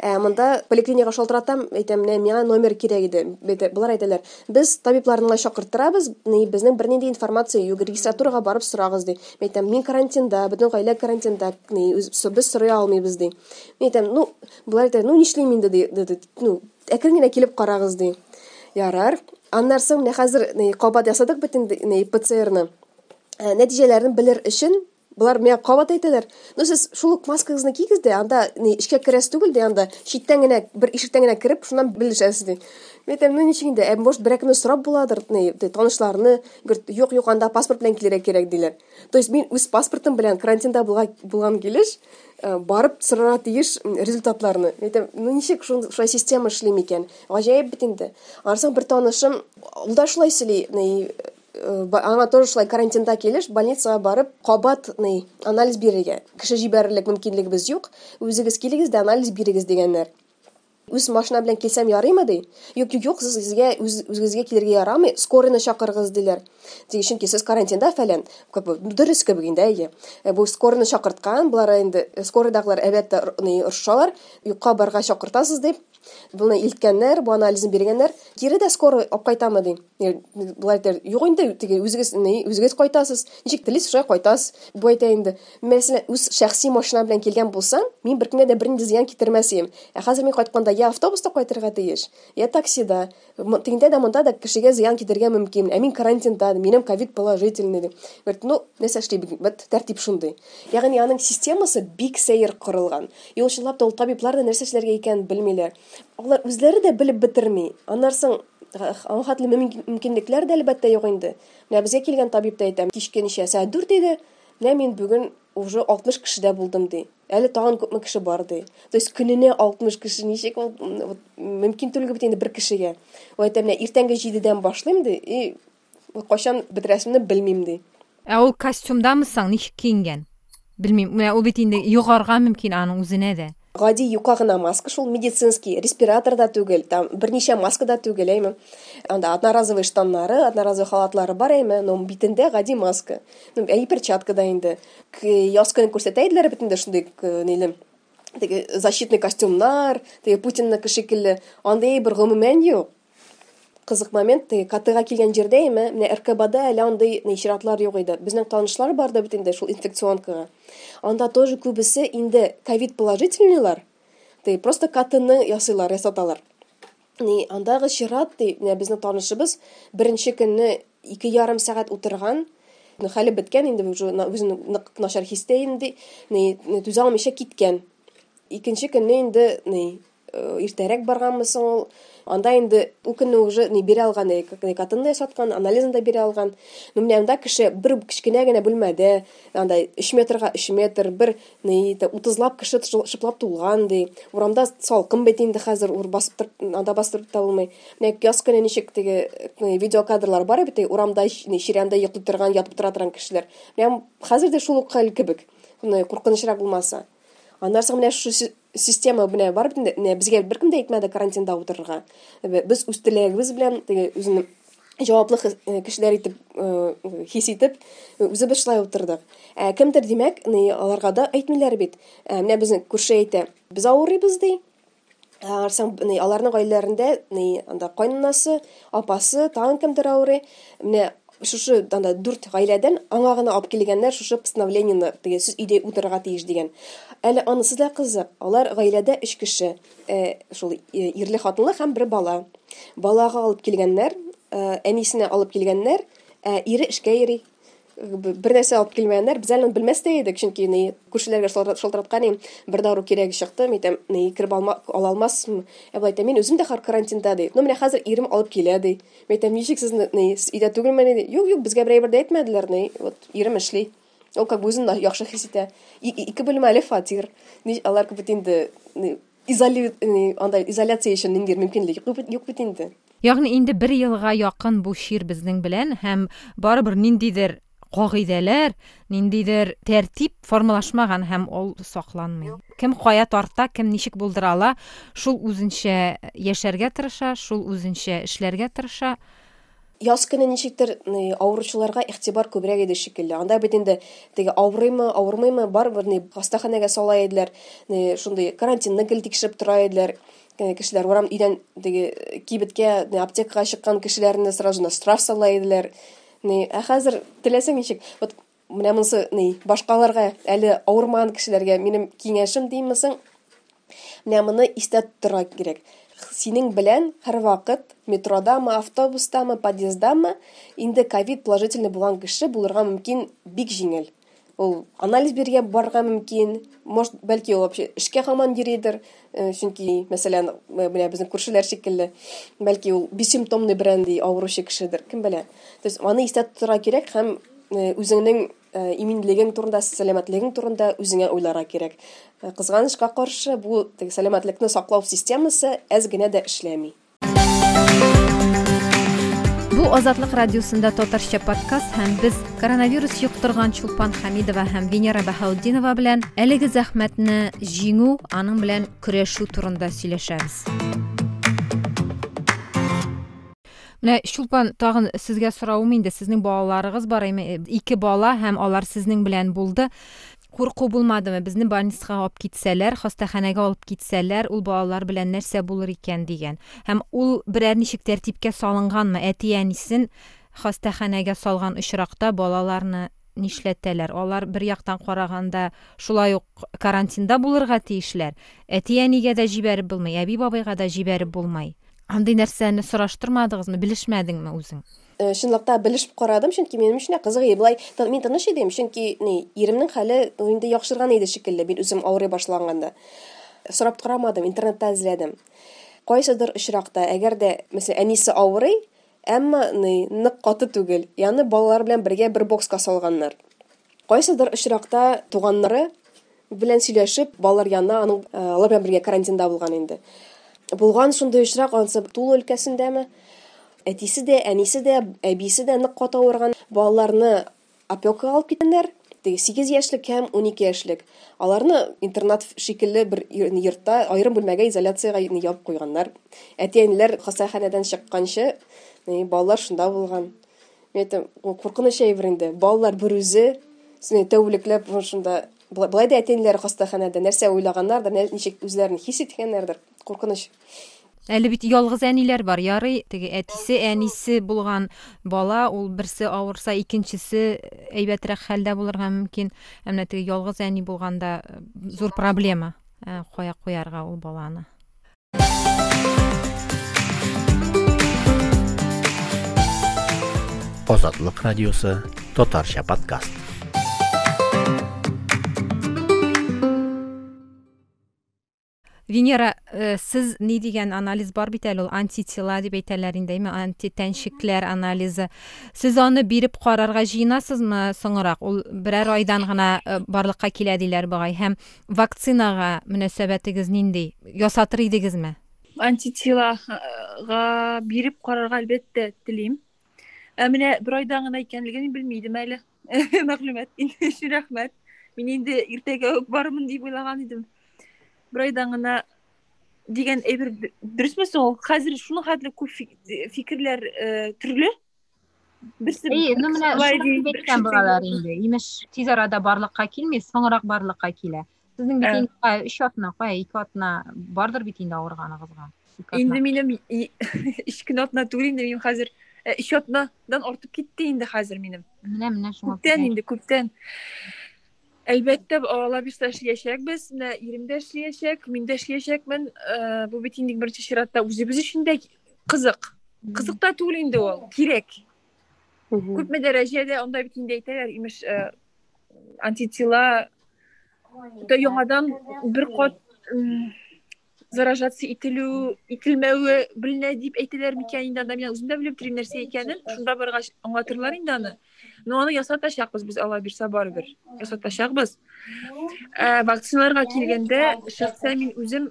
Ә монда поликлиникага шалтыратам, әйтәм, менә миңа номер кирәк иде. Болар әйтәләр, без табибларны гына чакырттырабыз, безнең бернинди информация юк, регистратурага барып сорагыз, ди. Мин әйтәм, мин карантинда, бөтен гаилә карантинда, без сорый алмыйбыз, ди. Мин әйтәм, ну, болар әйтә, ну, нишлим инде, ди, ну, әкрен генә килеп карагыз, ди. Ярар. Аннан соң менә хәзер кабат ясадык бит инде ПЦРны. Нәтиҗәләрен белер өчен болар миңа кабат әйтәләр, ну сез шул ук маскагызны кигез дә, анда ни эчкә керәсез түгел ди, анда читтән генә бер ишектән генә кереп, шуннан белешәсез ди. Мин әйтәм, ну ничек инде, ә может берәр сорап буладыр, ни танышларны, говорит, юк, юк, анда паспорт белән килергә кирәк диләр. То есть мин үз паспортым белән карантинда булган килеш барып сорарга тиеш результатларны. Мин әйтәм, ну ничек шулай система эшли микән? Гаҗәеп бит инде. Аннан бер танышым, ул да шулай сөйли, аңа тоже шулай карантинда килеш, больницага барып, кабат ни, анализ бирергә. Кеше җибәрерлек мөмкинлегебез юк, үзегез килегез дә анализ бирегез дигәннәр. Үз машина белән килсәм ярыймы ди? Юк, юк, юк, сезгә үзегезгә килергә ярамый, скорыйны чакырыгыз диләр. Ди, чөнки сез карантинда фәлән, как бы дөрес кебек инде, әйе. Бу скорыйны чакырткан, болар инде скорыйдагылар әлбәттә ни орышалар, юкка барга чакыртасыз дип. Буны илткәннәр, бу анализын биргәннәр. Кире дә скорый алып кайтамы ди. Болар әйтәләр, юк инде, теге үзегез ни, үзегез кайтасыз. Ничек телисез, шулай кайтасыз. Бу әйтә инде, мәсәлән, үз шәхси машина белән килгән булсам, мин беркемгә дә бернинди зыян китермәс идем. Ә хәзер мин кайтканда я автобуста кайтырга тиеш, я таксида. Тегендә дә монда да кешегә зыян китерергә мөмкин. Ә мин карантинда, минем ковид положительный ди. Говорит, ну, нәрсә эшлибез, бит тәртип шундый. Ягъни аның системасы бик сәер корылган. И ул чынлап та ул табиблар да нәрсә эшләргә икәнен белмиләр. Алар үзләре дә белеп бетерми. Аннан соң аңа хәтле мөмкинлекләр дә әлбәттә юк инде. Менә безгә килгән табиб та әйтә, кичке ничә сәгать 4 иде, менә мин бүген уже 60 кешедә булдым ди. Әле тагын күпме кеше бар ди. То есть көненә 60 кеше ничек ул вот, мөмкин түгел бит инде бер кешегә. Ул әйтә, менә иртәнге 7-дән башлыйм ди, и кайчан бетерәсемне белмим ди. Ә ул костюмдамы соң, ничек киенгән? Белмим, менә ул бит инде йогарга мөмкин аның үзенә дә. Гади юка гына маска шул, медицинский, респиратор да түгел, там берничә маска да түгел, әйме. Анда одноразовый штаннары, одноразовый халатлары бар, әйме, но битендә гади маска. Ну, әй перчатка да инде. Яз көне күрсәтә иделәр бит инде шундый ниле, теге защитный костюмнар, теге Путинныкы шикелле. Андый бер гомумән юк. Кызык момент, теге КТга килгән җирдә, әйме, менә РКБда әле андый чиратлар юк иде. Безнең танышлар бар да бит инде шул инфекционкага. Анда тоже күбесе инде ковид положительныйлар, теге просто КТны ясыйлар, ясаталар. Ни, андагы чират, ди, менә безнең танышыбыз беренче көнне 2,5 сәгать утырган, хәле беткән инде, уже үзен нык начар хистә инде, ни, түзә алмыйча киткән. Икенче көнне инде, ни, иртәрәк барганмы соң ул, анда инде ул көнне уже ни бирә алган, ни, КТны да ясаткан, анализын да бирә алган. Ну, менә анда кеше бер кечкенә генә бүлмәдә, анда 3 метрга 3 метр, бер ни, утызлап кеше шыплап тулган, ди. Урамда салкын бит инде хәзер, ур басып тор, анда басып торып та булмый. Менә яз көне ничек теге, ни, видеокадрлар бар бит, урамда ни, чирәмдә йоклый торган, ятып тора торган кешеләр. Менә хәзер дә шул ук хәл кебек, ни, куркынычрак булмаса. Аннан соң менә шушы система менә бар бит инде, менә безгә беркем дә әйтмәде карантинда утырырга. Без үз теләгебез белән теге үзен җаваплы кешеләр итеп, хис итеп, үзебез шулай утырдык. Ә кемдер, димәк, ни, аларга да әйтмиләр бит. Менә безнең күрше әйтә, без авырыйбыз ди. Арсаң, ни, аларның гаиләләрендә, ни, анда кайнанасы, апасы, тагын кемдер авырый. Менә шушы анда 4 гаиләдән аңа гына алып килгәннәр шушы постановлениене, теге сез өйдә утырырга тиеш дигән. Әле анысы да кызык. Алар гаиләдә 3 кеше, шул ирле хатынлы һәм бер бала. Балага алып килгәннәр, әнисенә алып килгәннәр, ире эшкә йөри. Бер нәрсә алып килмәгәннәр, без әле белмәс тә идек, чөнки ни, күршеләргә шалтыраткан идем, бер дару кирәге чыкты, мин әйтәм, ни, кереп ала алмасмы? Ә болай әйтәм, мин үзем дә хәзер карантинда, ди. Ну, менә хәзер ирем алып килә, ди. Мин әйтәм, ничек сез, ни, сез өйдә түгелме, ди? Юк, юк, безгә берәй бер дә әйтмәделәр, ни, вот ирем эшли. Ул как бы үзен яхшы хис итә. Ике бүлмәле фатир. Ни, алар бит инде, ни, ни, анда изоляция өчен ниндидер мөмкинлек юк бит инде. Ягъни инде бер елга якын бу чир безнең белән һәм барыбер ниндидер кагыйдәләр, ниндидер тәртип формалашмаган һәм ул сакланмый. Кем кая тарта, кем ничек булдыра ала, шул үзенчә яшәргә тырыша, шул үзенчә эшләргә тырыша. Яз көне ничектер авыручыларга игътибар күбрәк иде шикелле. Анда бит инде теге авырыймы, авырмыймы, барыбер ни хастаханәгә сала иделәр, шундый карантинны гел тикшереп тора иделәр. Кешеләр урам өйдән теге кибеткә, аптекага чыккан кешеләрне сразу штраф сала иделәр. Ә хәзер теләсәң ничек. Вот менә монысы ни, башкаларга, әле авырмаган кешеләргә минем киңәшем димме соң? Менә моны истә тотарга кирәк. Синең белән һәрвакыт метродамы, автобустамы, подъезддамы инде ковид положительный булган кеше булырга мөмкин бик җиңел. Ул анализ бирергә барырга мөмкин, может, бәлки ул вообще эшкә һаман йөридер, чөнки, мәсәлән, менә безнең күршеләр шикелле, бәлки ул бессимптомный берәндәй авыручы кешедер, кем белә. То есть аны истә тотарга кирәк һәм үзеңнең иминлегең турында, сәламәтлегең турында үзеңә уйларга кирәк. Кызганычка каршы, бу теге сәламәтлекне саклау системасы әз генә дә эшләми. Бу Азатлык радиосында татарча подкаст һәм без коронавирус йоктырган Чулпан Хәмидова һәм Венера Баһаутдинова белән әлеге зәхмәтне җиңү, аның белән көрәшү турында сөйләшәбез. Менә Чулпан, тагын сезгә соравым инде, сезнең балаларыгыз бар, ике бала һәм алар сезнең белән булды. Курку булмадымы, безне больницага алып китсәләр, хастаханәгә алып китсәләр, ул балалар белән нәрсә булыр икән дигән. Һәм ул берәр ничек тәртипкә салынганмы, әти-әнисен хастаханәгә салган очракта балаларны нишләтәләр? Алар бер яктан караганда шулай ук карантинда булырга тиешләр. Әти-әнигә дә җибәреп булмый, әби-бабайга да җибәреп булмый. Андый нәрсәне сораштырмадыгызмы, белешмәдеңме үзең? Чынлыкта белешеп карадым, чөнки минем өчен кызык иде. Болай мин тыныч идем, чөнки ни, иремнең хәле инде яхшырган иде шикелле, мин үзем авырый башланганда. Сорап карамадым, интернетта эзләдем. Кайсыдыр очракта, әгәр дә, мәсәлән, әнисе авырый, әмма ни, нык каты түгел, ягъни балалар белән бергә бер бокска салганнар. Кайсыдыр очракта туганнары белән сөйләшеп, балалар янына аның алар белән бергә карантинда булган инде. Булган шундый очрак, анысы Тула өлкәсендәме? Әтисе дә, әнисе дә, әбисе дә нык каты авырган. Балаларны опекага алып киткәннәр. Теге 8 яшьлек һәм 12 яшьлек. Аларны интернат шикелле бер йортта аерым бүлмәгә изоляциягә ябып куйганнар. Әти-әниләр хастаханәдән чыкканчы, балалар шунда булган. Мин әйтәм, куркыныч әйбер инде. Балалар бер үзе, тәүлекләп шунда. Былай да әти-әниләр хастаханәдә нәрсә уйлаганнардыр, ничек үзләрен хис иткәннәрдер. Куркыныч. Әле бит ялгыз әниләр бар, ярый, теге әтисе, әнисе булган бала, ул берсе авырса, икенчесе әйбәтрәк хәлдә булырга мөмкин. Ә менә теге ялгыз әни булганда зур проблема, кая куярга ул баланы. Азатлык радиосы татарча подкаст. Венера, сез ни дигән анализ бар бит әле ул, антитела дип әйтәләр инде, әйме, антитәнчекләр анализы. Сез аны биреп карарга җыенасызмы соңрак? Ул берәр айдан гына барлыкка килә диләр бугай. Һәм вакцинага мөнәсәбәтегез нинди? Ясатыр идегезме? Антителага биреп карарга әлбәттә телим. Ә менә бер айдан гына икәнлеген мин белми идем әле. Мәгълүмат инде өчен рәхмәт. Мин инде иртәгә үк бармын дип уйлаган идем. Бер айдан гына дигән әйбер дөресме соң ул? Хәзер шуның хәтле күп фикерләр төрле. Берсе Әйе, ну менә шулай шуны ди, дип бер әйткән кеше булалар тегеләй. инде. Имеш, тиз арада барлыкка килми, соңрак барлыкка килә. Сезнең бит инде 3 атна, кая 2 атна бардыр бит инде авырганыгызга. Ике атна. Инде минем 3 көн атна түгел инде, минем хәзер 3 атнадан артып китте инде хәзер минем. Менә, менә шуңа Күптән күрә. инде, күптән. Әлбәттә, алла бирсә эшләячәкбез. Менә ирем дә эшләячәк, мин дә эшләячәкмен. Бу бит инде беренче чиратта үзебез өчен дә кызык. Кызык та түгел инде ул, кирәк. Күпме дәрәҗәдә анда бит инде әйтәләр, имеш, антитела да яңадан бер кат заражаться ителү, ителмәве беленә дип әйтәләр микән инде анда, мин үзем дә белеп торыйм нәрсә икәнен, шунда баргач аңлатырлар инде аны. Но аны ясатачакбыз без, Алла бирсә барыбер ясатачакбыз. Вакциналарга килгәндә, шәхсән мин үзем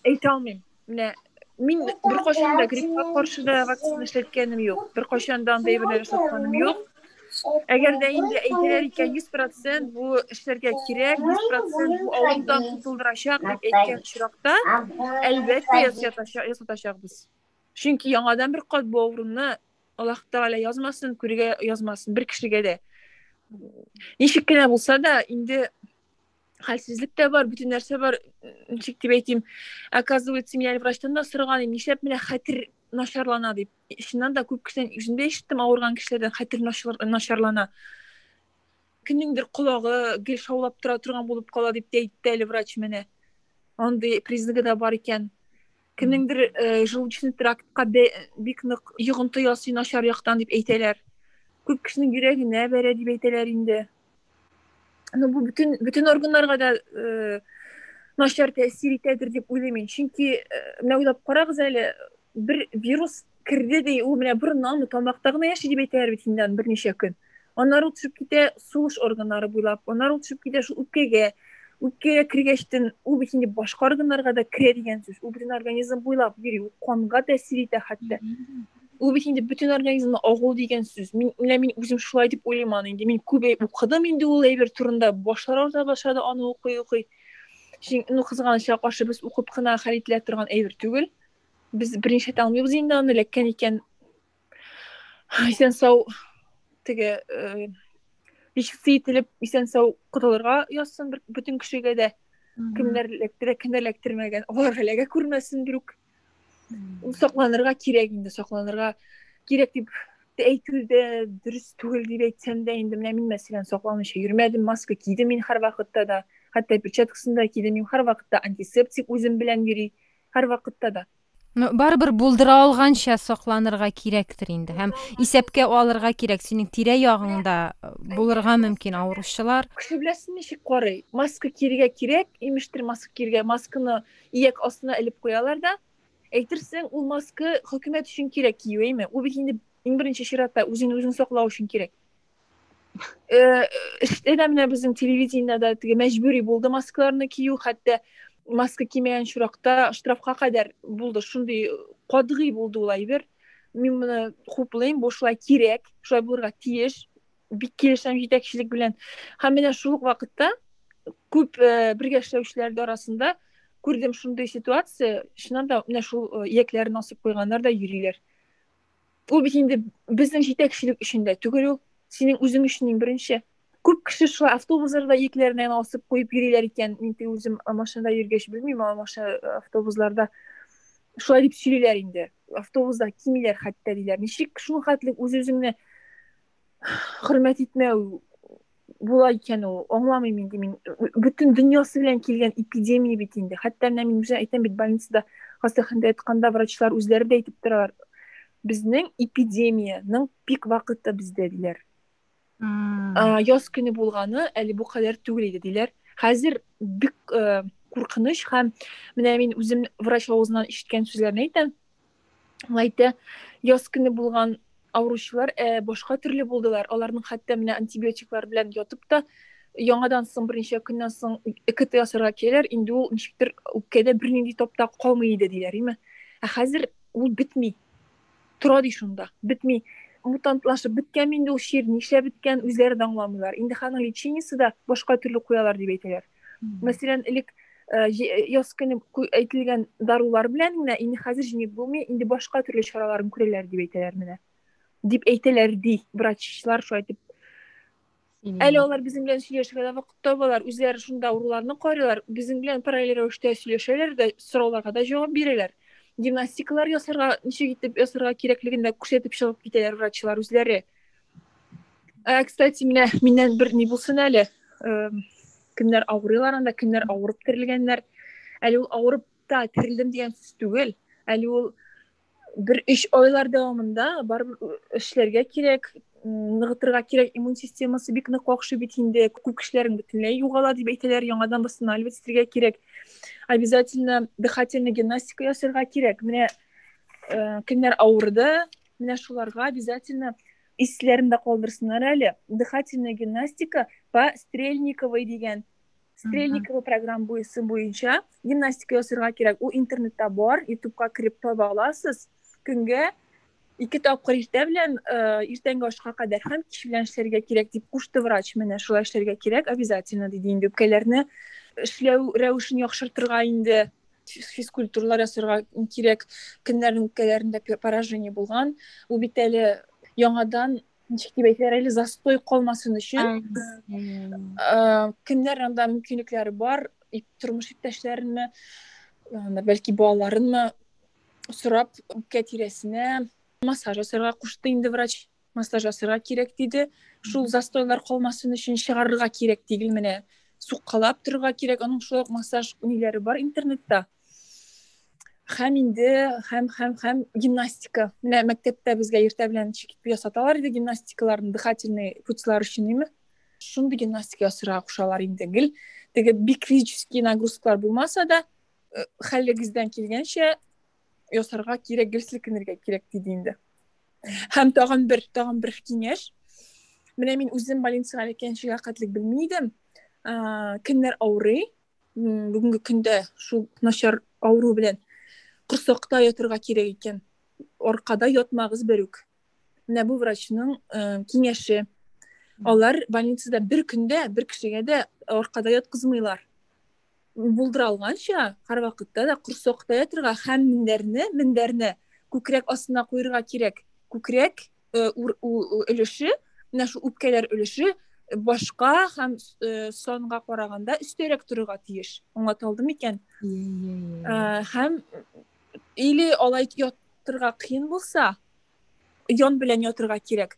әйтә алмыйм. Менә мин беркайчан да гриппка каршы да вакцина эшләткәнем юк, беркайчан да андый әйберләр ясатканым юк. Әгәр дә инде әйтәләр икән, 100% бу эшләргә кирәк, 100% бу авырудан котылдырачак дип әйткән очракта, әлбәттә ясатачакбыз. Чөнки яңадан бер кат бу авыруны Аллаһ Тәгалә язмасын, күрергә язмасын бер кешегә дә. Ничек кенә булса да, инде хәлсезлек тә бар, бөтен нәрсә бар. Ничек дип әйтим, оказывается, мин әле врачтан да сораган идем, нишләп менә хәтер начарлана дип. Чыннан да күп кешедән үзем дә ишеттем, авырган кешеләрдән хәтер начарлана. Кемнеңдер колагы гел шаулап тора торган булып кала дип тә әйтте әле врач менә. Андый признагы да бар икән. Кемнеңдер э, желудочный трактка бик нык йогынты ясый начар яктан дип әйтәләр. Күп кешенең йөрәгенә бәрә дип әйтәләр инде. Ну, бу бөтен бөтен органнарга да э, начар тәэсир итәдер дип уйлыйм мин. Чөнки э, менә уйлап карагыз әле, бер вирус керде ди, ул менә борыннанмы, тамакта гына яши дип әйтәләр бит инде аны берничә көн. Аннары ул төшеп китә сулыш органнары буйлап, аннары ул төшеп китә шул үпкәгә. Үпкәгә кергәчтен ул бит инде башка органнарга да керә дигән сүз. Ул бөтен организм буйлап йөри, ул канга тәэсир итә хәтта. Ул бит инде бөтен организмны агу дигән сүз. Мин менә мин үзем шулай дип уйлыйм аны инде. Мин күп укыдым инде ул әйбер турында, башлар авырта башлады аны укый-укый. Чөнки, ну, кызганычка каршы, без укып кына хәл ителә торган әйбер түгел. Без берничә әйтә алмыйбыз инде аны эләккән икән. Исән сау теге э, лечиться ителеп исән сау котылырга язсын бер бөтен кешегә дә. Кемнәр эләктерә, кемнәр эләктермәгән, аларга эләгә күрмәсен берүк. Сакланырга кирәк инде, сакланырга кирәк дип әйтү дә дөрес түгел дип әйтсәм дә инде менә мин мәсәлән сакланмыйча йөрмәдем, маска кидем мин һәрвакытта да, хәтта перчаткасын да кидем мин һәрвакытта, антисептик үзем белән йөри һәрвакытта да. Ну, барыбер булдыра алганча сакланырга кирәктер инде һәм исәпкә алырга кирәк, синең тирә-ягыңда э, булырга мөмкин авыручылар. Кеше беләсең ничек карый? Маска киергә кирәк, имештер маска киергә, масканы ияк астына элеп куялар да, әйтерсең, ул маска хөкүмәт өчен кирәк кию, әйме? Ул бит инде иң беренче чиратта үзен үзең саклау өчен кирәк. Э, эштә дә менә безнең телевидениедә теге мәҗбүри булды маскаларны кию, хәтта маска кимәгән очракта штрафка кадәр булды. Шундый катгый булды ул әйбер. Мин моны хуплыйм, бу шулай кирәк, шулай булырга тиеш. Бик килешәм җитәкчелек белән. Һәм менә шул ук вакытта күп э, бергә эшләүчеләр дә арасында күрдем шундый ситуация, чыннан да менә шул э, иякләрен асып куйганнар да йөриләр. Ул бит инде безнең җитәкчелек өчен дә түгел ул, синең үзең өчен иң беренче. Күп кеше шулай автобусларда иякләренә генә асып куеп йөриләр икән. Мин теге үзем машинада йөргәч белмим, ама машина автобусларда шулай дип сөйлиләр инде. Автобуста кимиләр хәтта диләр. Ничек шул хәтле үз-үзеңне хөрмәт итмәү була икән ул, аңламыйм инде мин. Бөтен дөньясы белән килгән эпидемия бит инде. Хәтта менә мин үзем әйтәм бит, больницада, хастаханәдә ятканда врачлар үзләре дә әйтеп торалар. Безнең эпидемиянең пик вакыты бездә диләр. Яз көне булганы әле бу кадәр түгел иде диләр. Хәзер бик э, куркыныч һәм менә мин үзем врач авызыннан ишеткән сүзләрне әйтәм. Ул әйтә, яз көне булган авыручылар ә, башка төрле булдылар. Аларның хәтта менә антибиотиклар белән ятып та яңадан соң берничә көннән соң ЭКТ ясарга киләләр, инде ул ничектер үпкәдә бернинди тап та калмый иде диләр, име? Ә хәзер ул бетми. Тора ди шунда, бетми. Мутантлашып беткән инде ул чир, нишләп беткән, үзләре дә аңламыйлар. Инде аның лечениесе дә башка төрле куялар дип әйтәләр. Мәсәлән, элек э, э, яз көне әйтелгән дарулар белән генә инде хәзер җиңеп булмый, инде башка төрле чараларын күрәләр дип әйтәләр менә. Дип әйтәләр ди врачлар шулай итеп. Әле алар безнең белән сөйләшергә дә вакыт табалар, үзләре шунда авыруларны карыйлар, безнең белән параллель рәвештә сөйләшәләр дә, сорауларга да җавап бирәләр. Гимнастикалар ясарга, ничек итеп ясарга кирәклеген дә күрсәтеп чыгып китәләр врачлар үзләре. Ә, кстати, менә миннән бер ни булсын әле. Кемнәр авырыйлар анда, кемнәр авырып терелгәннәр. Әле ул авырып та терелдем дигән сүз түгел. Әле ул бер өч айлар дәвамында барыбер эшләргә кирәк, ныгытырга кирәк. Иммун системасы бик нык какшый бит инде. Күп кешеләрнең бөтенләй югала дип әйтәләр, яңадан восстанавливать итәргә кирәк. Обязательно дыхательный гимнастика ясарга кирәк. Менә э, кемнәр авырды, менә шуларга обязательно исләрендә калдырсыннар әле. Дыхательная гимнастика по Стрельниковой дигән Стрельникова программа буесы буенча гимнастика ясарга кирәк. Ул интернетта бар, ютубка кереп таба аласыз. Көнгә ике тапкыр иртә белән, э, иртәнге ашка кадәр һәм кич белән эшләргә кирәк дип кушты врач. Менә шулай эшләргә кирәк обязательно диде инде. Үпкәләрне эшләү рәвешен яхшыртырга инде физкультуралар ясарга кирәк. Кемнәрнең үпкәләрендә поражение булган, ул бит әле Яңадан ничек дип әйтәләр әле, застой калмасын өчен, кемнәр анда мөмкинлекләре бар, тормыш иптәшләренме, бәлки балаларынмы сорап, үпкә тирәсенә массаж ясарга кушты инде врач. Массаж ясарга кирәк диде. Шул застойлар калмасын өчен чыгарырга кирәк түгел менә. Суккалап торырга кирәк. Аның шулай ук массаж ниләре бар интернетта. Һәм инде һәм һәм һәм гимнастика. Менә мәктәптә безгә иртә белән ничек итеп ясаталар иде гимнастикаларны, дыхательный путьлар өчен име. Шундый гимнастика ясарга кушалар инде гел. Теге бик физический нагрузкалар булмаса да, хәлегездән килгәнчә ясарга кирәк, гел селкенергә кирәк диде инде. Һәм тагын бер, тагын бер киңәш. Менә мин үзем больницага эләккәнчегә хәтлек белми идем. Кемнәр авырый, бүгенге көндә шул начар авыру белән корсакта ятырга кирәк икән. Аркада ятмагыз берүк. Менә бу врачның киңәше. Алар больницада бер көндә бер кешегә дә аркада яткызмыйлар. Булдыра алганча, һәрвакытта да корсакта ятырга һәм мендәрне, мендәрне күкрәк астына куерга кирәк. Күкрәк өлеше, менә шул үпкәләр өлеше башка һәм санга караганда өстәрәк торырга тиеш. Аңлата алдым микән? Һәм или алай ятырга кыен булса, ян белән ятырга кирәк.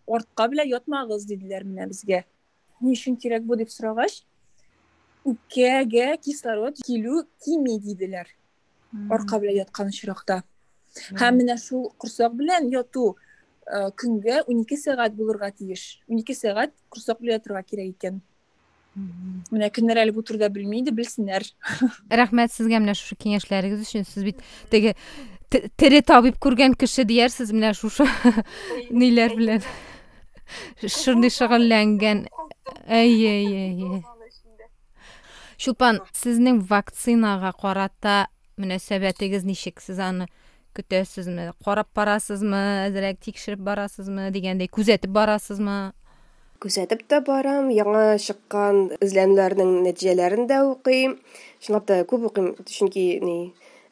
Артка белән ятмагыз диделәр менә безгә. Ни өчен кирәк бу дип сорагач, үпкәгә кислород килү кими диделәр. Арка белән яткан очракта. Һәм менә шул корсак белән яту көнгә 12 сәгать булырга тиеш. 12 сәгать корсак белән ятырга кирәк икән. Менә кемнәр әле бу турыда белми иде, белсеннәр. Рәхмәт сезгә менә шушы киңәшләрегез өчен. Сез бит теге тере табиб күргән кеше диярсез менә шушы ниләр белән. Шундый шөгыльләнгән. Әйе, әйе, әйе. Чулпан, сезнең вакцинага карата мөнәсәбәтегез ничек? Сез аны көтәсезме? Карап барасызмы? Әзрәк тикшереп барасызмы? Дигәндәй, күзәтеп барасызмы? Күзәтеп тә барам, яңа чыккан эзләнүләрнең нәтиҗәләрен дә укыйм. Чынлап та күп укыйм, чөнки ни,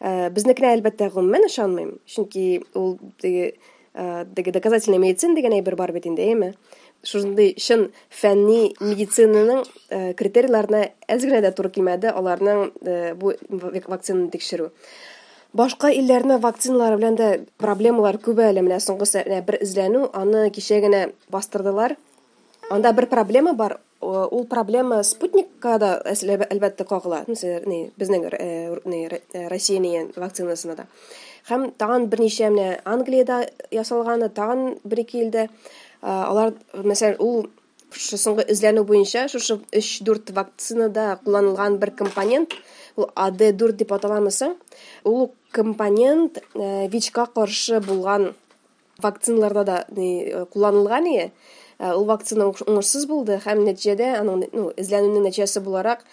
безнекенә әлбәттә гомумән ышанмыйм, чөнки ул теге теге доказательная медицина дигән әйбер бар бит инде, әйеме? Шундый чын фәнни медицинаның критерийларына әз генә дә туры килмәде аларның бу вакцинаны тикшерү. Башка илләрнең вакциналары белән дә проблемалар күп әле. Менә соңгы бер эзләнү, аны кичә генә бастырдылар. Анда бер проблема бар. Ул проблема спутникка да әлбәттә кагыла. Мәсәлән, безнең Россиянең вакцинасына да. Һәм тагын берничә менә Англиядә ясалганы, тагын бер-ике илдә. Алар, мәсәлән, ул шушы соңгы эзләнү буенча шушы 3-4 вакцинада кулланылган бер компонент, ул АД4 дип аталамы соң? Ул компонент ВИЧка каршы булган вакциналарда да кулланылган ие. Ул вакцина уңышсыз булды һәм нәтиҗәдә аның, ну, эзләнүнең нәтиҗәсе буларак,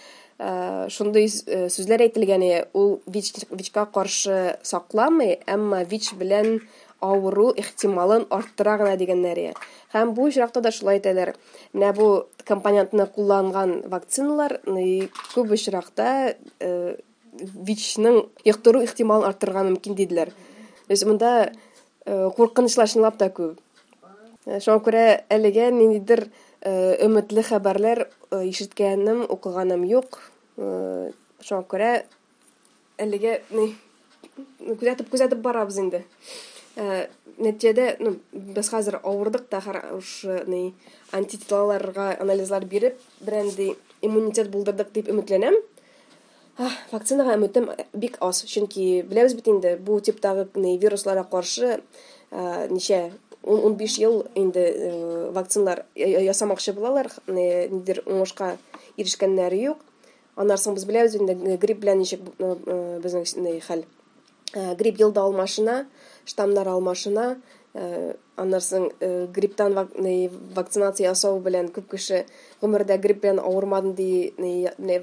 шундый сүзләр әйтелгән ие, ул ВИЧка каршы сакламый, әмма ВИЧ белән авыру ихтималын арттыра гына дигәннәр ие. Һәм бу очракта да шулай әйтәләр. Менә бу компонентны кулланган вакциналар күп очракта ВИЧның йоктыру ихтималын арттырырга мөмкин диделәр. То есть монда куркынычлар чынлап та күп. Шуңа күрә әлегә ниндидер өметле хәбәрләр ишеткәнем, укыганым юк. Шуңа күрә әлегә күзәтеп күзәтеп барабыз инде. Нәтиҗәдә, ну, без хәзер авырдык та шушы антителаларга анализлар биреп, берәндәй иммунитет булдырдык дип өметләнәм. Вакцинага өметем бик аз, чөнки беләбез бит инде, бу типтагы вирусларга каршы ничә 10-15 ел инде вакциналар ясамакчы булалар, нидер уңышка ирешкәннәре юк. Аннан соң без беләбез инде грипп белән ничек безнең хәл. Грипп елда алмашына, штаммнар алмашына, аннан соң грипптан вакцинация ясау белән күп кеше гомердә грипп белән авырмадым ди,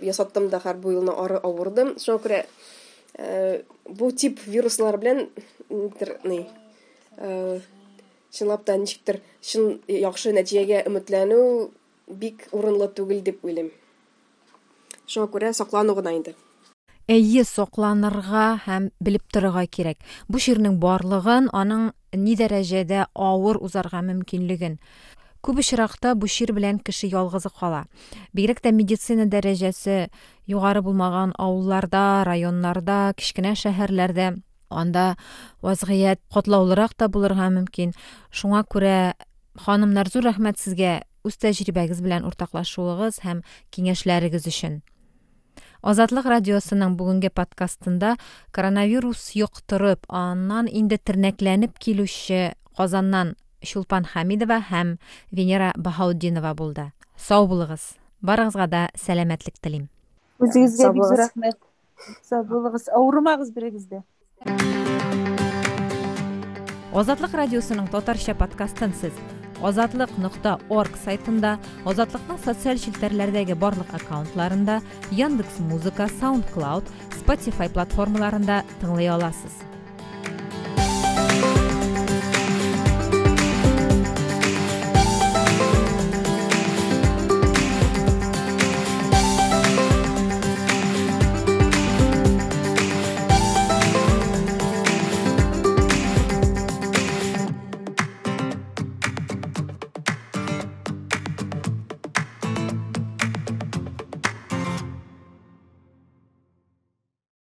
ясаттым да һәр бу елны ары авырдым. Шуңа күрә бу тип вируслар белән чынлап та ничектер чын яхшы нәтиҗәгә өметләнү бик урынлы түгел дип уйлыйм. Шуңа күрә саклану гына инде. Әйе, сакланырга һәм белеп торырга кирәк. Бу чирнең барлыгын, аның ни дәрәҗәдә авыр узарга мөмкинлеген. Күп очракта бу чир белән кеше ялгызы кала. Бигрәк тә медицина дәрәҗәсе югары булмаган авылларда, районнарда, кечкенә шәһәрләрдә анда вазгыять катлаулырак та булырга мөмкин. Шуңа күрә, ханымнар, зур рәхмәт сезгә үз тәҗрибәгез белән уртаклашуыгыз һәм киңәшләрегез өчен. Азатлык радиосының бүгенге подкастында коронавирус йоктырып, аннан инде тернәкләнеп килүче Казаннан Чулпан Хәмидова һәм Венера Баһаутдинова булды. Сау булыгыз. Барыгызга да сәламәтлек телим. Үзегезгә бик зур рәхмәт. Сау булыгыз. Авырмагыз берегез дә. Азатлык радиосының татарча подкастын сез азатлык.орг сайтында, Азатлыкның социаль челтәрләрдәге барлык аккаунтларында, Яндекс Музыка, SoundCloud, Spotify платформаларында тыңлый аласыз.